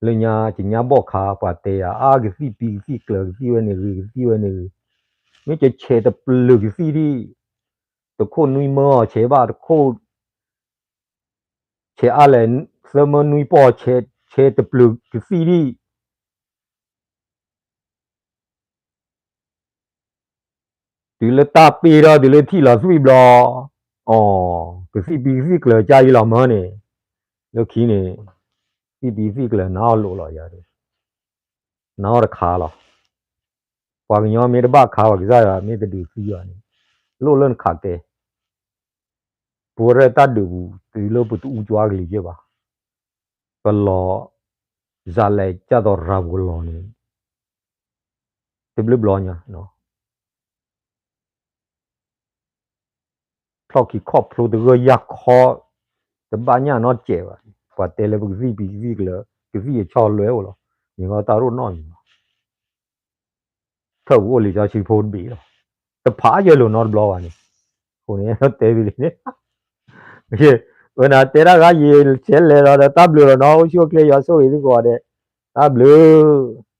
လၢညါ ကညါဘီၣ်ခါ ပှၤတဲယၤ အါ ကသံၣ်ပံၤကသံၣ်ကျၢၤ ကသံၣ်ဝဲန့ၣ်ဂ့ၤ ကသံၣ်ဝဲန့ၣ်ဂ့ၤ, မ့ၢ်ကဆဲးတပျုာ်ကသံၣ်ဒံး, တခိၣ်နွံမၢအီၤဆဲးဘၣ် တခိၣ် ဆဲးအါလဲၣ် သၢမၢနွံပီၢ် ဆဲးတပျုာ်ကသံၣ်ဒံး တုၤလၢတၢ်ပ့ၤဒီး တုၤလၢထံၣ်လီၤသွံၣ်ဘျီ, အီ, ကသံၣ်ပံၤကသံၣ်ကျၢၤကါယံလီၤမၢန့ၣ်, လၢခံန့ၣ် သံၣ်ပံၤသံၣ်ကျၢၤ နာ်အီၤလိာ်လီၤယၤ, နာ်အီၤတခါလီၤ. ပှၤကညီမ့ၢ်တဘၣ်ခါ ပှၤကစၢ်ယွၤမ့ၢ်တဒုးသံဘၣ်န့ၣ်, လိၣ်လၢနခးကဲ, ပဝဲရဲၣ်တၢ်ဒုးပူၤ တုၤလၢပတအူကွၢ်ကလံၤယဲၢ်ဘၣ်, ပလီၤ စးလဲၤကၢ်သိးရၤပူၤကလီၤန့ၣ် တဘျုးဘျီညါ, ဖျီၣ်ခံခီၣ်ဖျိတဂၢၢ်ယၢ်ခီ, တဘၣ်ညၣ်နီတစဲးဘၣ်, ပှၤတဲလၢပကသံၣ်ပံၤကသံၣ်ကျၢၤ ကသံၣ်အဆီလွဲအိၣ်လီၤ, မ့ၢ်ဂီၢ်တၢ်ရိၣ်နီၣ်မံၤလီၤ. ထၢၣ်ပူၤအိၣ်လံာ်စီဆှံဖိတဘ့ၣ်လီၤ, တဖးယဲၢ်လိာ်နီတဘျီဘၣ်န့ၣ်, အဃိန့ၣ် တဲသုလံန့ၣ်, ဝဲနၤတဲတၢ်ဂၤယံၤ ဆဲးလဲၤလီၤဒီး တၢ်ဘျုးလီၤနီၤ အိၣ်ဆူၣ်အိၣ်ချ့ယွၤဆိၣ်ဂ့ၤသုကိးဂၤဒဲး, တၢ်ဘျုး